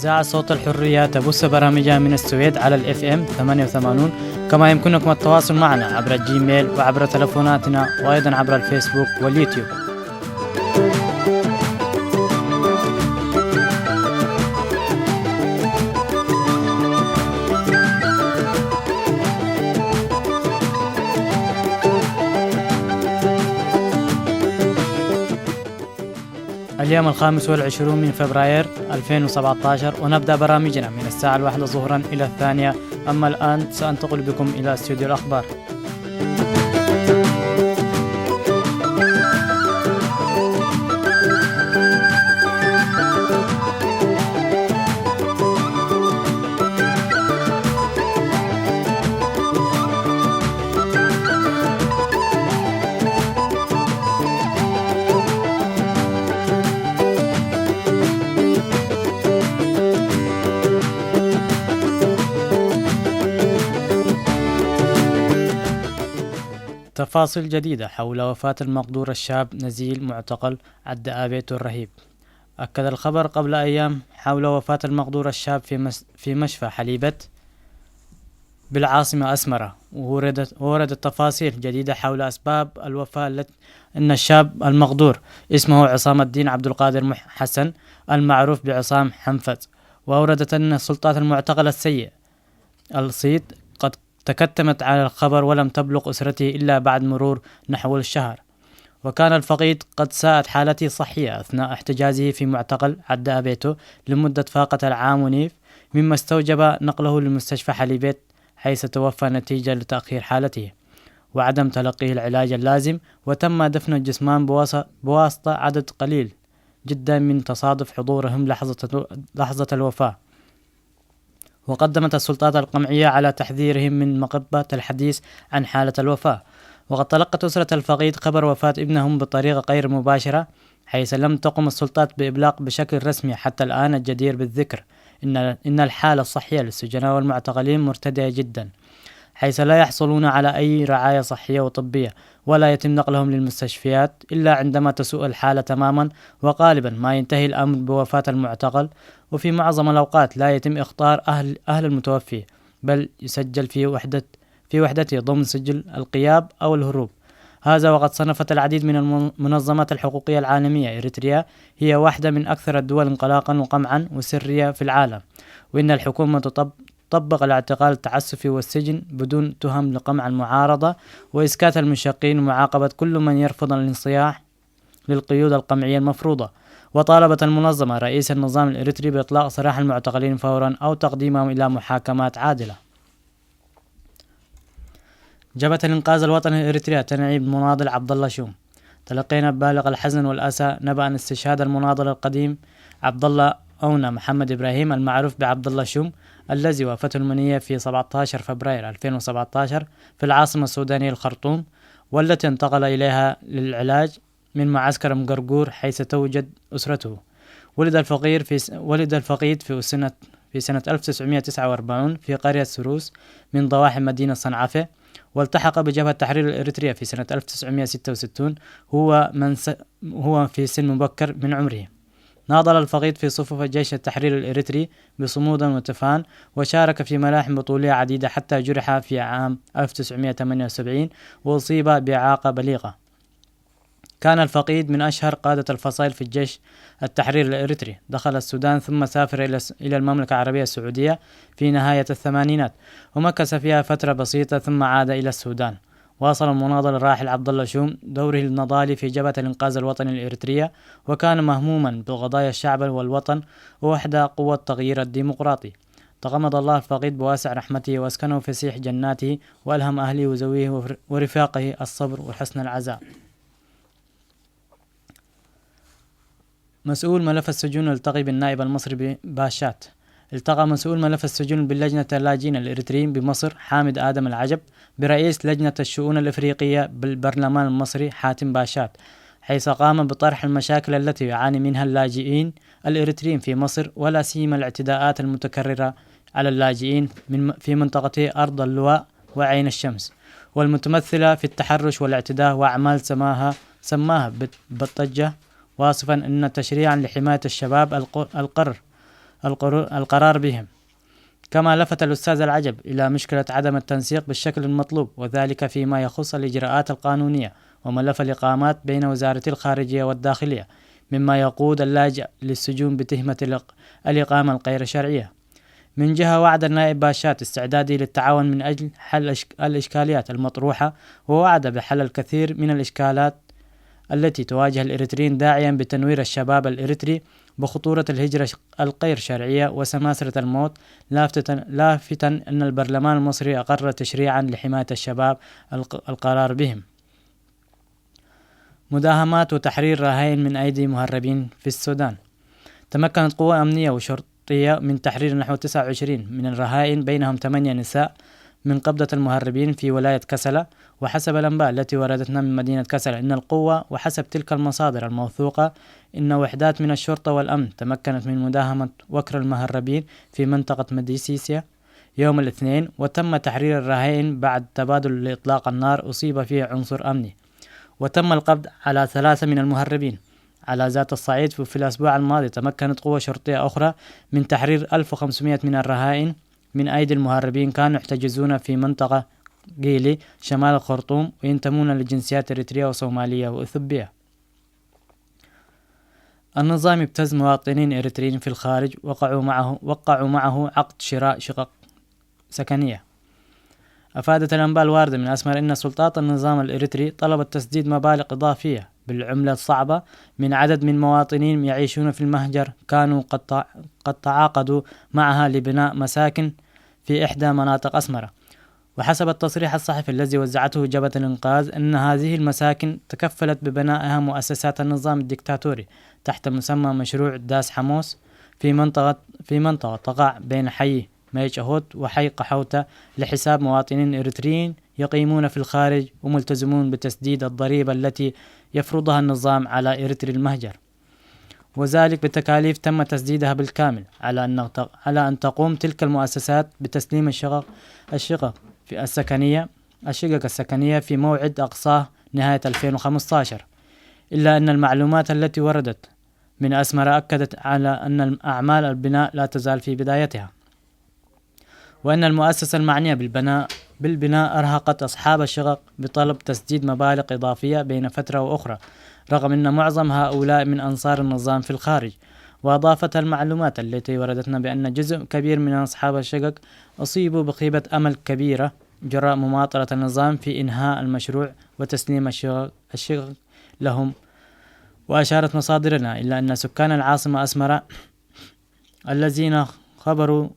إذاعة صوت الحرية تبث برامجها من السويد على الإف إم ثمانية وثمانون، كما يمكنكم التواصل معنا عبر الجيميل وعبر تلفوناتنا وأيضًا عبر الفيسبوك واليوتيوب. اليوم الخامس والعشرون من فبراير ألفين وسبعتاشر، ونبدأ برامجنا من الساعة الواحدة ظهرا إلى الثانية. أما الآن سأنتقل بكم إلى استوديو الأخبار. تفاصيل جديدة حول وفاة المقدور الشاب نزيل معتقل عد آبيتو الرهيب. أكد الخبر قبل أيام حول وفاة المقدور الشاب في مس-، في مشفى حليبة بالعاصمة أسمرة، ووردت، ووردت تفاصيل جديدة حول أسباب الوفاة الت-، إن الشاب المقدور اسمه عصام الدين عبد القادر مح-، حسن، المعروف بعصام حنفت، وأوردت أن السلطات المعتقل السيء الصيت قد تكتمت على الخبر ولم تبلغ أسرته إلا بعد مرور نحو الشهر. وكان الفقيد قد ساءت حالته الصحية أثناء احتجازه في معتقل عدا أبيتو لمدة فاقت العام ونيف، مما استوجب نقله لمستشفى حليبيت، حيث توفى نتيجة لتأخير حالته وعدم تلقيه العلاج اللازم، وتم دفن الجثمان بواسطة عدد قليل جدًا من تصادف حضورهم لحظة، لحظة الوفاة. وقدمت السلطات القمعية على تحذيرهم من مقبة الحديث عن حالة الوفاة. وقد تلقت أسرة الفقيد خبر وفاة ابنهم بطريقة غير مباشرة، حيث لم تقم السلطات بإبلاغ بشكل رسمي حتى الآن الجدير بالذكر إن، إن الحالة الصحية للسجناء والمعتقلين مرتدية جدًا، حيث لا يحصلون على أي رعاية صحية وطبية، ولا يتم نقلهم للمستشفيات إلا عندما تسوء الحالة تمامًا، وغالبًا ما ينتهي الأمر بوفاة المعتقل. وفي معظم الأوقات لا يتم إخطار أهل، أهل المتوفي، بل يسجل في وحدة، في وحدته ضمن سجل الغياب أو الهروب. هذا وقد صنفت العديد من المنظمات الحقوقية العالمية إريتريا هي واحدة من أكثر الدول انغلاقا وقمعا وسرية في العالم، وإن الحكومة تطب- تطبق الاعتقال التعسفي والسجن بدون تهم لقمع المعارضة وإسكات المشقين ومعاقبة كل من يرفض الانصياع للقيود القمعية المفروضة. وطالبت المنظمة رئيس النظام الإريتري بإطلاق سراح المعتقلين فورا أو تقديمهم إلى محاكمات عادلة. جبهة الإنقاذ الوطني الإريترية تنعي بالمناضل عبد الله شوم. تلقينا ببالغ الحزن والأسى نبأ استشهاد المناضل القديم عبد الله أونا محمد إبراهيم، المعروف بعبد الله شوم، الذي وافته المنية في سبعتاشر فبراير ألفين وسبعتاشر في العاصمة السودانية الخرطوم، والتي انتقل إليها للعلاج من معسكر مقرقور حيث توجد أسرته. ولد الفقير في س... ولد الفقيد في سنة في سنة ألف وتسعمية وتسعة وأربعين في قرية سروس من ضواحي مدينة صنعافة، والتحق بجبهة تحرير إريتريا في سنة ألف وتسعمية وستة وستين. هو من س... هو في سن مبكر من عمره. ناضل الفقيد في صفوف جيش التحرير الإريتري بصمود وتفان، وشارك في ملاحم بطولية عديدة حتى جرح في عام ألف وتسعمية وتمانية وسبعين وأصيب بإعاقة بليغة. كان الفقيد من أشهر قادة الفصائل في الجيش التحرير الإريتري. دخل السودان ثم سافر إلى س- إلى المملكة العربية السعودية في نهاية الثمانينات، ومكث فيها فترة بسيطة ثم عاد إلى السودان. واصل المناضل الراحل عبد الله شوم دوره النضالي في جبهة الإنقاذ الوطني الإريترية، وكان مهموما بقضايا الشعب والوطن ووحدة قوة التغيير الديمقراطي. تغمد الله الفقيد بواسع رحمته وأسكنه فسيح جناته، وألهم أهله وزويه ور- ورفاقه الصبر وحسن العزاء. مسؤول ملف السجون يلتقي بالنائب المصري ب- باشات. التقى مسؤول ملف السجون باللجنة اللاجئين الإريتريين بمصر حامد آدم العجب برئيس لجنة الشؤون الإفريقية بالبرلمان المصري حاتم باشات، حيث قام بطرح المشاكل التي يعاني منها اللاجئين الإريتريين في مصر، ولا سيما الاعتداءات المتكررة على اللاجئين من في منطقتي أرض اللواء وعين الشمس، والمتمثلة في التحرش والاعتداء وأعمال سماها سماها بت- بطجة، واصفا أن تشريعا لحماية الشباب الق- القر القر- القرار بهم. كما لفت الأستاذ العجب إلى مشكلة عدم التنسيق بالشكل المطلوب، وذلك فيما يخص الإجراءات القانونية وملف الإقامات بين وزارتي الخارجية والداخلية، مما يقود اللاجئ للسجون بتهمة الإق- الإقامة الغير شرعية. من جهة، وعد النائب باشات استعداده للتعاون من أجل حل الإشك- الإشكاليات المطروحة، ووعد بحل الكثير من الإشكالات التي تواجه الإريتريين، داعيا بتنوير الشباب الإريتري بخطورة الهجرة الغير شرعية وسماسرة الموت، لافتا لافتا أن البرلمان المصري أقر تشريعا لحماية الشباب الق- القرار بهم. مداهمات وتحرير رهائن من أيدي مهربين في السودان. تمكنت قوى أمنية وشرطية من تحرير نحو تسعة وعشرين من الرهائن، بينهم ثمانية نساء، من قبضة المهربين في ولاية كسلة. وحسب الأنباء التي وردتنا من مدينة كسلة، إن القوة، وحسب تلك المصادر الموثوقة، إن وحدات من الشرطة والأمن تمكنت من مداهمة وكر المهربين في منطقة مديسيسيا يوم الاثنين، وتم تحرير الرهائن بعد تبادل لإطلاق النار أصيب فيه عنصر أمني، وتم القبض على ثلاثة من المهربين. على ذات الصعيد، في الأسبوع الماضي تمكنت قوة شرطية أخرى من تحرير ألف وخمسمية من الرهائن من أيدي المهربين، كانوا يحتجزون في منطقة قيلي شمال الخرطوم، وينتمون لجنسيات إريترية وصومالية وإثيوبية. النظام ابتز مواطنين إريتريين في الخارج وقعوا معه وقعوا معه عقد شراء شقق سكنية. أفادت الأنباء الواردة من أسمر أن سلطات النظام الإريتري طلبت تسديد مبالغ إضافية بالعملة الصعبة من عدد من مواطنين يعيشون في المهجر، كانوا قد تع- قد تعاقدوا معها لبناء مساكن في إحدى مناطق أسمرة. وحسب التصريح الصحفي الذي وزعته جبهة الإنقاذ، أن هذه المساكن تكفلت ببنائها مؤسسات النظام الدكتاتوري تحت مسمى مشروع داس حموس في منطقة في منطقة تقع بين حي ميشهوت وحي قحوتة لحساب مواطنين إريتريين يقيمون في الخارج، وملتزمون بتسديد الضريبة التي يفرضها النظام على إريتري المهجر، وذلك بتكاليف تم تسديدها بالكامل، على أن على أن تقوم تلك المؤسسات بتسليم الشقق الشقق في السكنية الشقق السكنية في موعد أقصاه نهاية ألفين وخمستاشر. إلا أن المعلومات التي وردت من أسمر أكدت على أن أعمال البناء لا تزال في بدايتها، وأن المؤسسة المعنية بالبناء بالبناء أرهقت أصحاب الشقق بطلب تسديد مبالغ إضافية بين فترة وأخرى، رغم أن معظم هؤلاء من أنصار النظام في الخارج. وأضافت المعلومات التي وردتنا بأن جزء كبير من أصحاب الشقق أصيبوا بخيبة أمل كبيرة جراء مماطلة النظام في إنهاء المشروع وتسليم الشقق، الشقق لهم. وأشارت مصادرنا إلى أن سكان العاصمة أسمرة الذين خبروا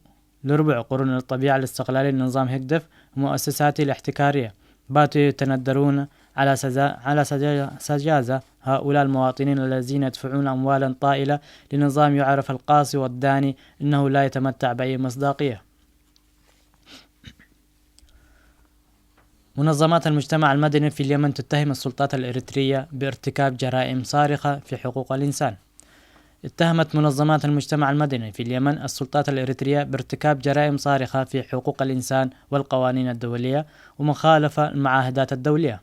لربع قرون الطبيعة الاستقلالية لنظام هيكدف ومؤسساته الاحتكارية باتوا يتندرون على سزا-، على سجا-، سجازة هؤلاء المواطنين الذين يدفعون أموالا طائلة لنظام يعرف القاصي والداني أنه لا يتمتع بأي مصداقية. منظمات المجتمع المدني في اليمن تتهم السلطات الإريترية بارتكاب جرائم صارخة في حقوق الإنسان. اتهمت منظمات المجتمع المدني في اليمن السلطات الإريترية بارتكاب جرائم صارخة في حقوق الإنسان والقوانين الدولية ومخالفة المعاهدات الدولية.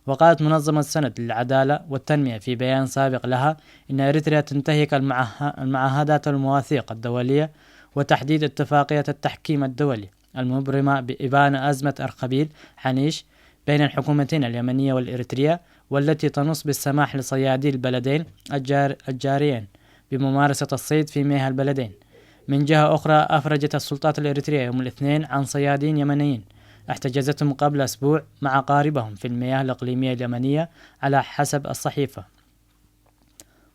وقالت منظمة سند للعدالة والتنمية في بيان سابق لها إن إريتريا تنتهك المعه-، المعاهدات والمواثيق الدولية، وتحديد اتفاقية التحكيم الدولي المبرمة بإبان أزمة أرخبيل حنيش بين الحكومتين اليمنية والإريترية، والتي تنص بالسماح لصيادي البلدين الجار-، الجاريين بممارسة الصيد في مياه البلدين. من جهة أخرى، أفرجت السلطات الإريترية يوم الاثنين عن صيادين يمنيين احتجزتهم قبل أسبوع مع قاربهم في المياه الإقليمية اليمنية، على حسب الصحيفة.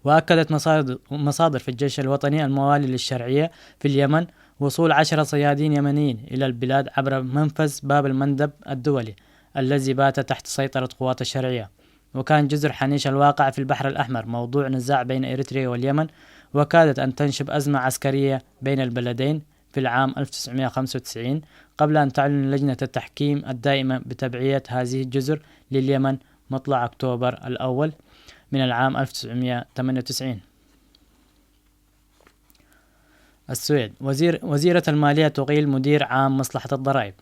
وأكدت مصادر، مصادر في الجيش الوطني الموالي للشرعية في اليمن وصول عشرة صيادين يمنيين إلى البلاد عبر منفذ باب المندب الدولي الذي بات تحت سيطرة قوات الشرعية. وكان جزر حنيش الواقع في البحر الأحمر موضوع نزاع بين إريتريا واليمن، وكادت أن تنشب أزمة عسكرية بين البلدين في العام ألف وتسعمية وخمسة وتسعين، قبل أن تعلن لجنة التحكيم الدائمة بتبعية هذه الجزر لليمن مطلع أكتوبر الأول من العام ألف وتسعمية وتمانية وتسعين. السويد، وزير، وزيرة المالية تقيل مدير عام مصلحة الضرائب.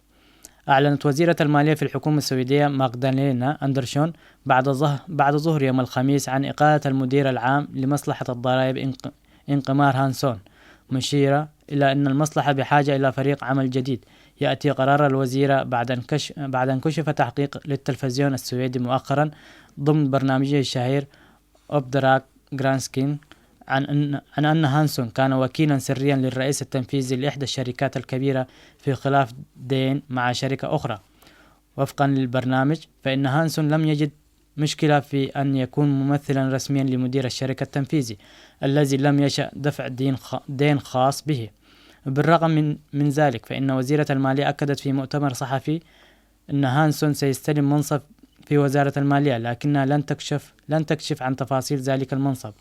أعلنت وزيرة المالية في الحكومة السويدية ماغدالينا أندرشون بعد ظه-، بعد ظهر يوم الخميس عن إقالة المدير العام لمصلحة الضرائب إنق-، إنقمار هانسون، مشيرة إلى أن المصلحة بحاجة إلى فريق عمل جديد. يأتي قرار الوزيرة بعد انكش-، بعد انكشف تحقيق للتلفزيون السويدي مؤخرا ضمن برنامجه الشهير أوبدراك جرانسكين عن أن، عن أن هانسون كان وكيلا سريا للرئيس التنفيذي لإحدى الشركات الكبيرة في خلاف دين مع شركة أخرى. وفقا للبرنامج، فإن هانسون لم يجد مشكلة في أن يكون ممثلا رسميا لمدير الشركة التنفيذي الذي لم يشأ دفع دين خ-، دين خاص به. بالرغم من، من ذلك، فإن وزيرة المالية أكدت في مؤتمر صحفي أن هانسون سيستلم منصب في وزارة المالية، لكنها لن تكشف، لن تكشف عن تفاصيل ذلك المنصب.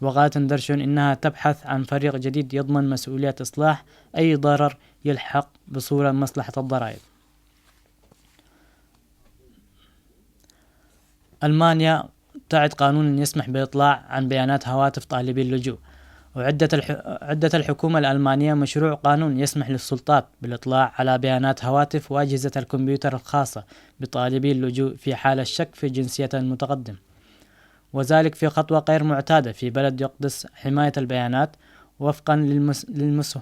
وقالت أندرشون إنها تبحث عن فريق جديد يضمن مسؤولية إصلاح أي ضرر يلحق بصورة مصلحة الضرائب. ألمانيا تعد قانون يسمح بالإطلاع عن بيانات هواتف طالبي اللجوء. وعدة الح-، عدة الحكومة الألمانية مشروع قانون يسمح للسلطات بالإطلاع على بيانات هواتف وأجهزة الكمبيوتر الخاصة بطالبي اللجوء في حال الشك في جنسية المتقدم، وذلك في خطوة غير معتادة في بلد يقدس حماية البيانات. وفقا للمس-، للمس-،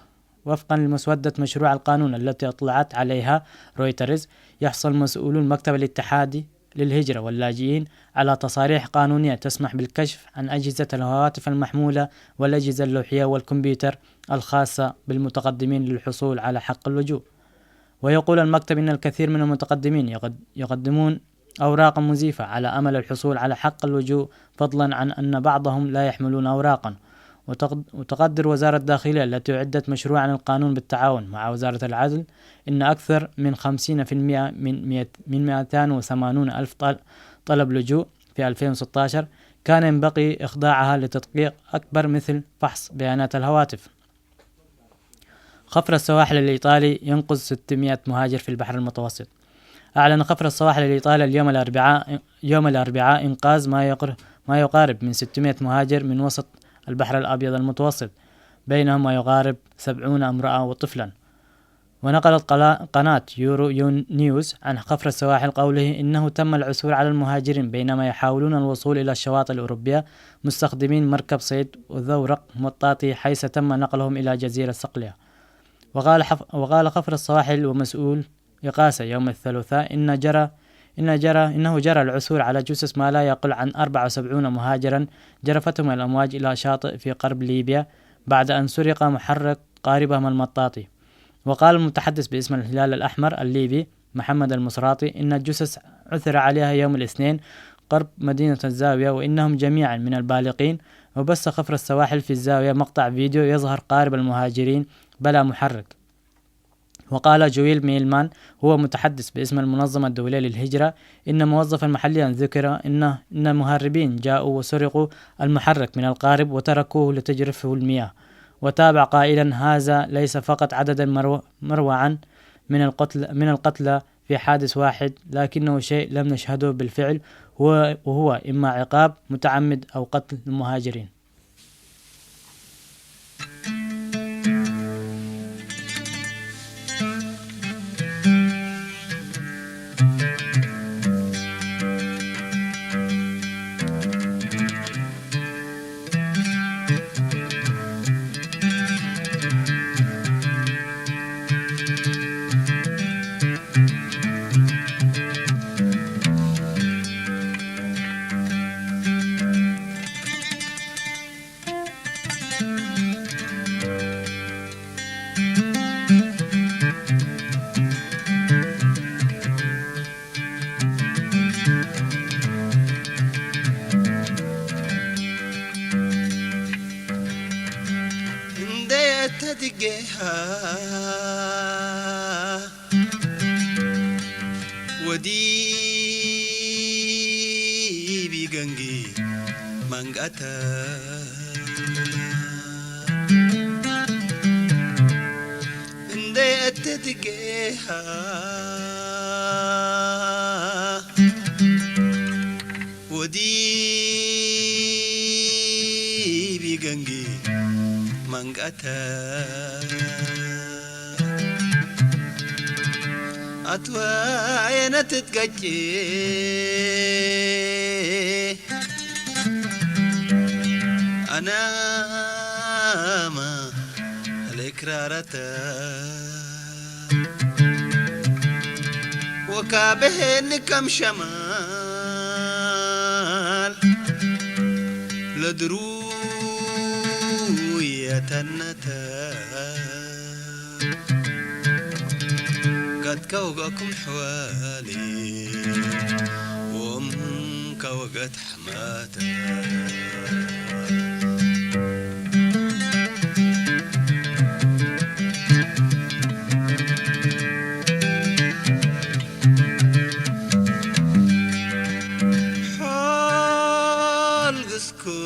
وفقا لمسودة مشروع القانون التي اطلعت عليها رويترز، يحصل مسؤولو المكتب الاتحادي للهجرة واللاجئين على تصاريح قانونية تسمح بالكشف عن أجهزة الهواتف المحمولة والأجهزة اللوحية والكمبيوتر الخاصة بالمتقدمين للحصول على حق اللجوء. ويقول المكتب إن الكثير من المتقدمين يقد-، يقدمون أوراقا مزيفة على أمل الحصول على حق اللجوء، فضلا عن أن بعضهم لا يحملون أوراقا. وتقد-، وتقدر وزارة الداخلية التي أعدت مشروعا القانون بالتعاون مع وزارة العدل إن أكثر من خمسين في المية من مية، من مائتين وثمانين ألف طل-، طلب لجوء في ألفين وستاشر كان ينبغي إخضاعها لتدقيق أكبر، مثل فحص بيانات الهواتف. خفر السواحل الإيطالي ينقذ ستمية مهاجر في البحر المتوسط. أعلن خفر السواحل الإيطالي اليوم الأربعاء، يوم الأربعاء إنقاذ ما يقر-، ما يقارب من ستمية مهاجر من وسط البحر الأبيض المتوسط، بينهم ما يقارب سبعين امرأة وطفلا. ونقلت قلا-، قناة يورو يون نيوز عن خفر السواحل قوله إنه تم العثور على المهاجرين بينما يحاولون الوصول إلى الشواطئ الأوروبية مستخدمين مركب صيد وزورق مطاطي، حيث تم نقلهم إلى جزيرة صقلية. وقال حف-، وقال خفر السواحل ومسؤول بقاسة يوم الثلاثاء إن جرى إن جرى إنه جرى العثور على جثث ما لا يقل عن أربعة وسبعين مهاجرا جرفتهم الأمواج إلى شاطئ في غرب ليبيا بعد أن سرق محرك قاربهم المطاطي. وقال المتحدث باسم الهلال الأحمر الليبي محمد المصراطي إن الجثث عثر عليها يوم الاثنين قرب مدينة الزاوية، وإنهم جميعا من البالغين. وبث خفر السواحل في الزاوية مقطع فيديو يظهر قارب المهاجرين بلا محرك. وقال جويل ميلمان، هو متحدث باسم المنظمة الدولية للهجرة، إن موظفا محليا ذكر إن إن المهربين جاءوا وسرقوا المحرك من القارب وتركوه لتجرفه المياه. وتابع قائلا: هذا ليس فقط عددا مرو- مروعا من القتل من القتلى في حادث واحد، لكنه شيء لم نشهده بالفعل، هو وهو إما عقاب متعمد أو قتل المهاجرين. እንደተትጌሃ ወዲ ቢገንጊ መንጋታ እንደ እትትጌሃ ወዲ ቢገንጊ መንጋታ ኣትወ የነትትገጭ ኣናማ ለክራረተ ወካበሄኒ ከም ሸማል ለድሩ የተነተ። قد كوغكم حوالي وام كوغت حماتا. حال قسكو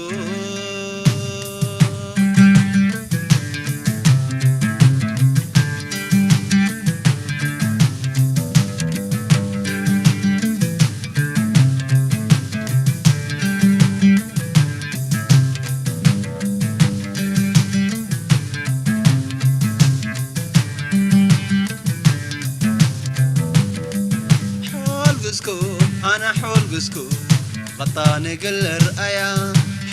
حول قسكو، أنا حول قسكو. غطاني قل رأيا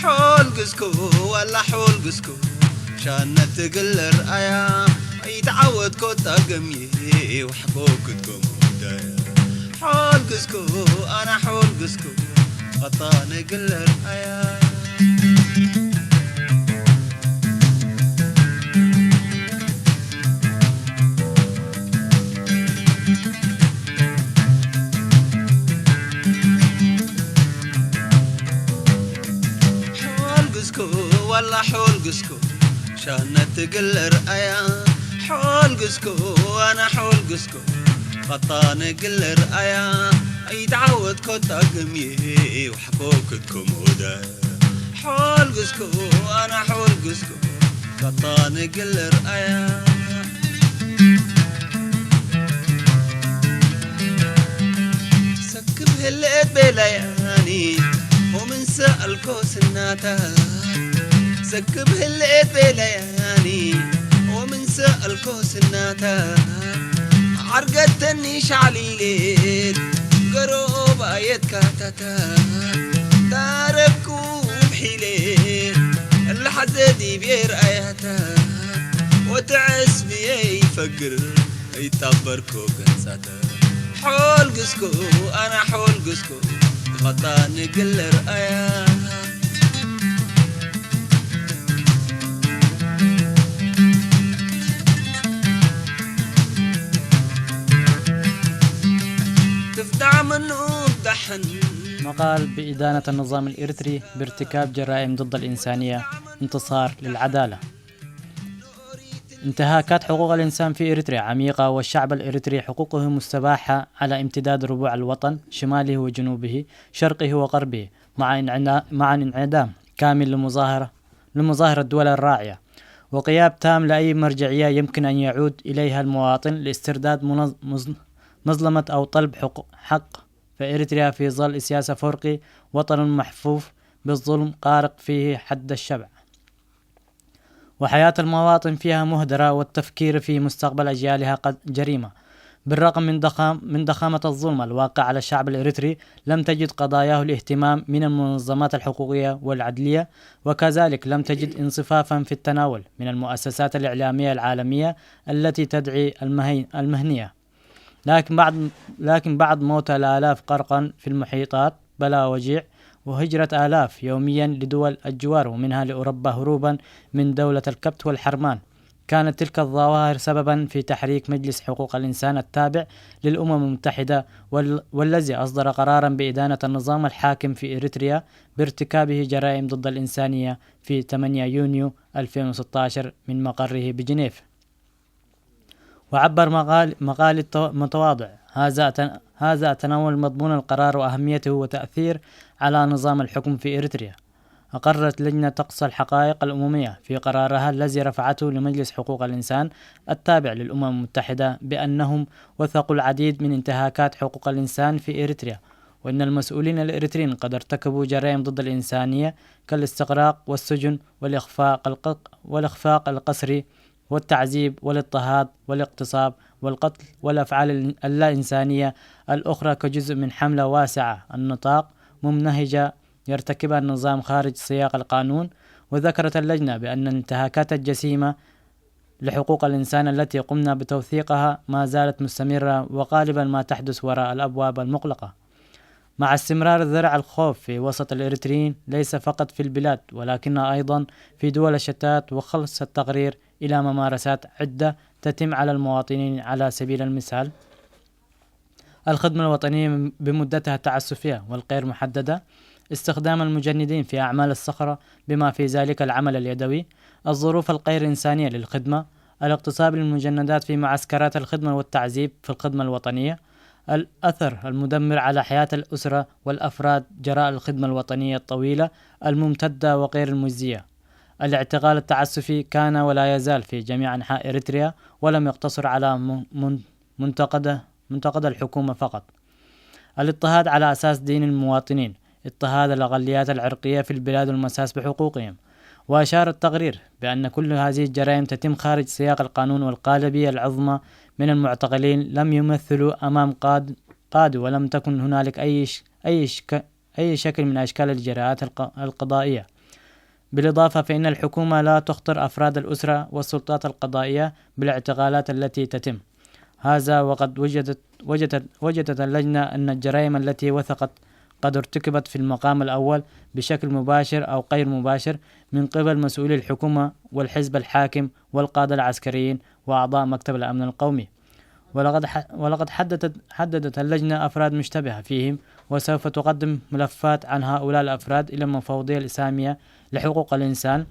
حول قسكو ولا حول قسكو. شانت قل رأيا يتعود كوتا قمي وحقوك تقوم ودايا. حول قسكو، أنا حول قسكو. غطاني قل رأيا. حول قسكو ولا حول قسكو. شانت قل رأيا حول قسكو، أنا حول قسكو. قطان قل رأيا يتعود كوتا قمي وحقوك تكمودا. حول قسكو، أنا حول قسكو. قطان قل رأيا سكب هلئت بلياني ومن سألكو سناتا. سكب هلئت بلياني ومن سألكو سناتا. عرقتني شعليليت قروبا يتكاتتا. تاركو بحيليت اللحظة دي بير آياتا. وتعس بيي فقر ይጣበርኩ ገንሳተ ሓልግስኩ ኣነ ሓልግስኩ ክኸታ ንግል ርኣያ ትፍታዕ ምኑ ዳሕን مقال بإدانة النظام الإريتري بارتكاب جرائم ضد الإنسانية، انتصار للعدالة. انتهاكات حقوق الإنسان في إريتريا عميقة، والشعب الإريتري حقوقه مستباحة على امتداد ربوع الوطن، شماله وجنوبه، شرقه وغربه، مع انعدا- مع انعدام كامل لمظاهرة لمظاهر الدول الراعية، وغياب تام لأي مرجعية يمكن أن يعود إليها المواطن لاسترداد منظ- مظ- مظلمة أو طلب حق حق. فإريتريا في ظل سياسة فرقي، وطن محفوف بالظلم غارق فيه حد الشبع، وحياة المواطن فيها مهدرة، والتفكير في مستقبل أجيالها قد جريمة. بالرغم من ضخام من ضخامة الظلم الواقع على الشعب الإريتري، لم تجد قضاياه الاهتمام من المنظمات الحقوقية والعدلية، وكذلك لم تجد انصفافا في التناول من المؤسسات الإعلامية العالمية التي تدعي المهي- المهنية. لكن بعد لكن بعد موت الآلاف غرقا في المحيطات بلا وجيع، وهجرة آلاف يوميا لدول الجوار ومنها لأوروبا هروبا من دولة الكبت والحرمان، كانت تلك الظواهر سببا في تحريك مجلس حقوق الإنسان التابع للأمم المتحدة، وال- والذي أصدر قرارا بإدانة النظام الحاكم في إريتريا بارتكابه جرائم ضد الإنسانية في ثمانية يونيو ألفين وستاشر من مقره بجنيف. وعبر مقال مقال التو- متواضع: هذا أتن- هذا أتناول مضمون القرار وأهميته وتأثير على نظام الحكم في إريتريا. أقرت لجنة تقصى الحقائق الأممية في قرارها الذي رفعته لمجلس حقوق الإنسان التابع للأمم المتحدة بأنهم وثقوا العديد من انتهاكات حقوق الإنسان في إريتريا، وأن المسؤولين الإريتريين قد ارتكبوا جرائم ضد الإنسانية كالاستغراق والسجن والإخفاق الق- والإخفاق القسري والتعذيب والاضطهاد والاغتصاب والقتل والأفعال اللا إنسانية الأخرى كجزء من حملة واسعة النطاق ممنهجة يرتكبها النظام خارج سياق القانون. وذكرت اللجنة بأن الانتهاكات الجسيمة لحقوق الإنسان التي قمنا بتوثيقها ما زالت مستمرة، وغالبا ما تحدث وراء الأبواب المغلقة، مع استمرار زرع الخوف في وسط الإريتريين ليس فقط في البلاد ولكن أيضا في دول الشتات، وخلص التقرير إلى ممارسات عدة تتم على المواطنين، على سبيل المثال الخدمة الوطنية بمدتها التعسفية والغير محددة، استخدام المجندين في أعمال الصخرة بما في ذلك العمل اليدوي، الظروف الغير إنسانية للخدمة، الاغتصاب للمجندات في معسكرات الخدمة والتعذيب في الخدمة الوطنية، الأثر المدمر على حياة الأسرة والأفراد جراء الخدمة الوطنية الطويلة الممتدة وغير المجزية، الاعتقال التعسفي كان ولا يزال في جميع أنحاء إريتريا، ولم يقتصر على م- من- منتقدة منتقدة الحكومة فقط، الاضطهاد على أساس دين المواطنين، اضطهاد الأقليات العرقية في البلاد والمساس بحقوقهم. وأشار التقرير بأن كل هذه الجرائم تتم خارج سياق القانون، والغالبية العظمى من المعتقلين لم يمثلوا أمام قاد قادة، ولم تكن هنالك أي ش- أي شك أي شكل من أشكال الجراءات الق- القضائية. بالإضافة فإن الحكومة لا تخطر أفراد الأسرة والسلطات القضائية بالاعتقالات التي تتم هذا، وقد وجدت وجدت وجدت اللجنة أن الجرائم التي وثقت قد ارتكبت في المقام الأول بشكل مباشر أو غير مباشر من قبل مسؤولي الحكومة والحزب الحاكم والقادة العسكريين وأعضاء مكتب الأمن القومي. ولقد ولقد حددت حددت اللجنة أفراد مشتبهة فيهم، وسوف تقدم ملفات عن هؤلاء الأفراد إلى المفوضية السامية لحقوق الإنسان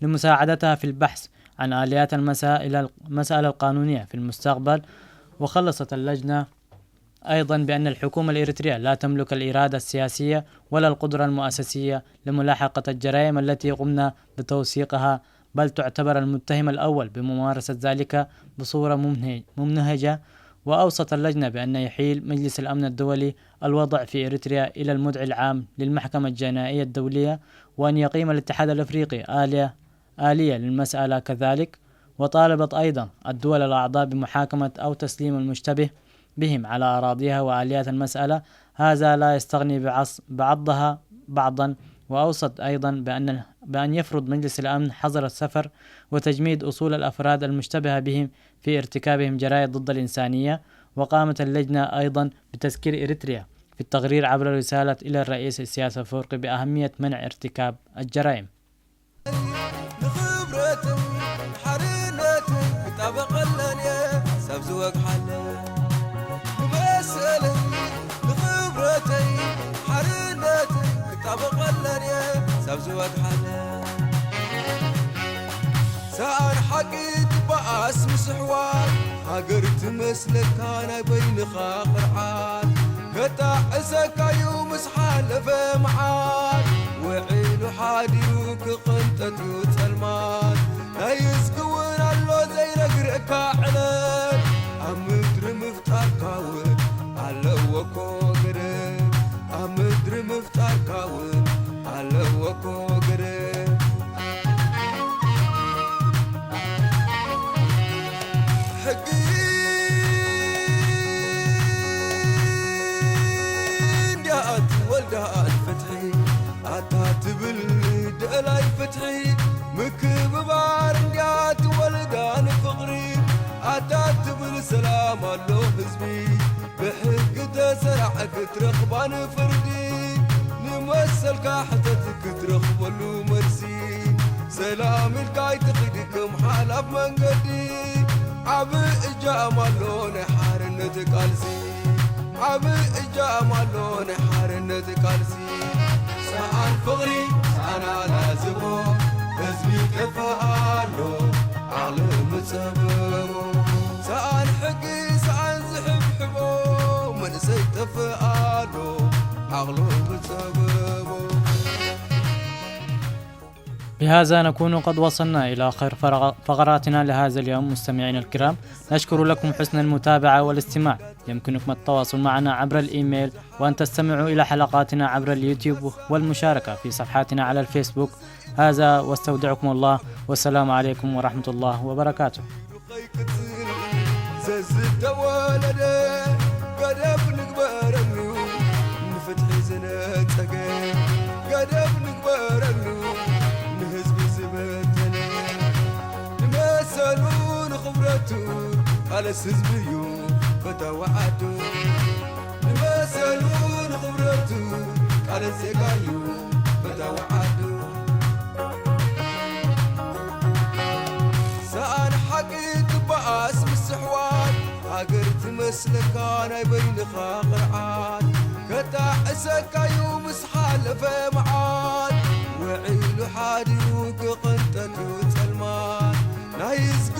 لمساعدتها في البحث عن آليات المسائل المسألة القانونية في المستقبل. وخلصت اللجنة أيضا بأن الحكومة الإريترية لا تملك الإرادة السياسية ولا القدرة المؤسسية لملاحقة الجرائم التي قمنا بتوثيقها، بل تعتبر المتهم الأول بممارسة ذلك بصورة ممنهجة. وأوصت اللجنة بأن يحيل مجلس الأمن الدولي الوضع في إريتريا إلى المدعي العام للمحكمة الجنائية الدولية، وأن يقيم الاتحاد الأفريقي آلية آلية للمسألة كذلك. وطالبت أيضا الدول الأعضاء بمحاكمة أو تسليم المشتبه بهم على أراضيها وآليات المسألة. هذا لا يستغني بعضها بعضا وأوصت أيضًا بأن، بأن يفرض مجلس الأمن حظر السفر وتجميد أصول الأفراد المشتبه بهم في ارتكابهم جرائم ضد الإنسانية. وقامت اللجنة أيضًا بتذكير إريتريا في التقرير عبر رسالة إلى الرئيس إسياس أفورقي بأهمية منع ارتكاب الجرائم. ንኽብረትን ሓርነትን ክጣበቐለን እየ ሰብ ዝወግሓለ። ንመሰለይ ንኽብረተይ ሓርነትን ክጣበቐለን እየ ሰብ ዝወግሓለ። ሰኣን ሓቂ ትበኣስ ምስ ኣሕዋት ሃገር ትመስለካ ናይ በይንኻ ቕርዓት ከጣዕሰካዩ ምስ ሓለፈ መዓት ውዒሉ ሓዲሩ ክቕንጠጥዩ ጸልማት ናይ እስኪ እውን ኣሎ ዘይነግረካ ዕለት ኣብ ምድሪ ምፍጣርካ እውን ኣለዎ እኮ ገደብ ኣብ ምድሪ ምፍጣርካ እውን ኣለዎ እኮ ገደብ ሕጊ እንዲያ ትወልዳ ፍትሒ ኣታ ትብል ደላይ ፍትሒ ምክብባር እንዲያ ትወልዳ ንፍቕሪ ኣታ ትብል ሰላም ኣሎ ህዝቢ ብሕጊ ተሰራዕ ክትረኽባ ንፍርዲ ንመሰልካ ሕተት ክትረኽበሉ መልሲ ሰላም ኢልካ ኣይትኺድ ከም ሓላፍ መንገዲ ዓብ እጃም ኣሎ ናይ ሓርነት ቃልሲ ዓብ እጃም ኣሎ ናይ ሓርነት ቃልሲ ሰኣን ፍቕሪ ሰኣን ኣላዝቦ ህዝቢ ይጠፍእ ኣሎ ዓቕሊ ምጸበቦ ሰኣን ሕጊ ሰኣን ዝሕብሕቦ መንእሰይ ይጠፍእ ኣሎ ዓቕሉ ምጸበቦ بهذا نكون قد وصلنا إلى آخر فرغ- فقراتنا لهذا اليوم. مستمعينا الكرام، نشكر لكم حسن المتابعة والاستماع. يمكنكم التواصل معنا عبر الإيميل، وأن تستمعوا إلى حلقاتنا عبر اليوتيوب والمشاركة في صفحاتنا على الفيسبوك. هذا واستودعكم الله، والسلام عليكم ورحمة الله وبركاته. ከይቅጽል ዘዝተወለደ ገደብ ንግበረሉ ንፍትሒ ዝነጸገ ገደብ ንግበረሉ ንህዝቢ ዝበተነ ንመሰሉ ንኽብረቱ ቃለስ ህዝቢ እዩ ፈታዊ ዓዱ ንመሰሉ ንኽብረቱ ቃለስ ዜጋ እዩ ፈታዊ ዓዱ ሰኣን ሓቂ ትበኣስ ምስ ኣሕዋት ሃገር ትመስለካ ናይ በይንኻ ቕርዓት ከጣዕሰካዩ ምስ ሓለፈ መዓት ውዒሉ ሓዲሩ ክቕንጠጥዩ ጸልማት ናይ እዝጊ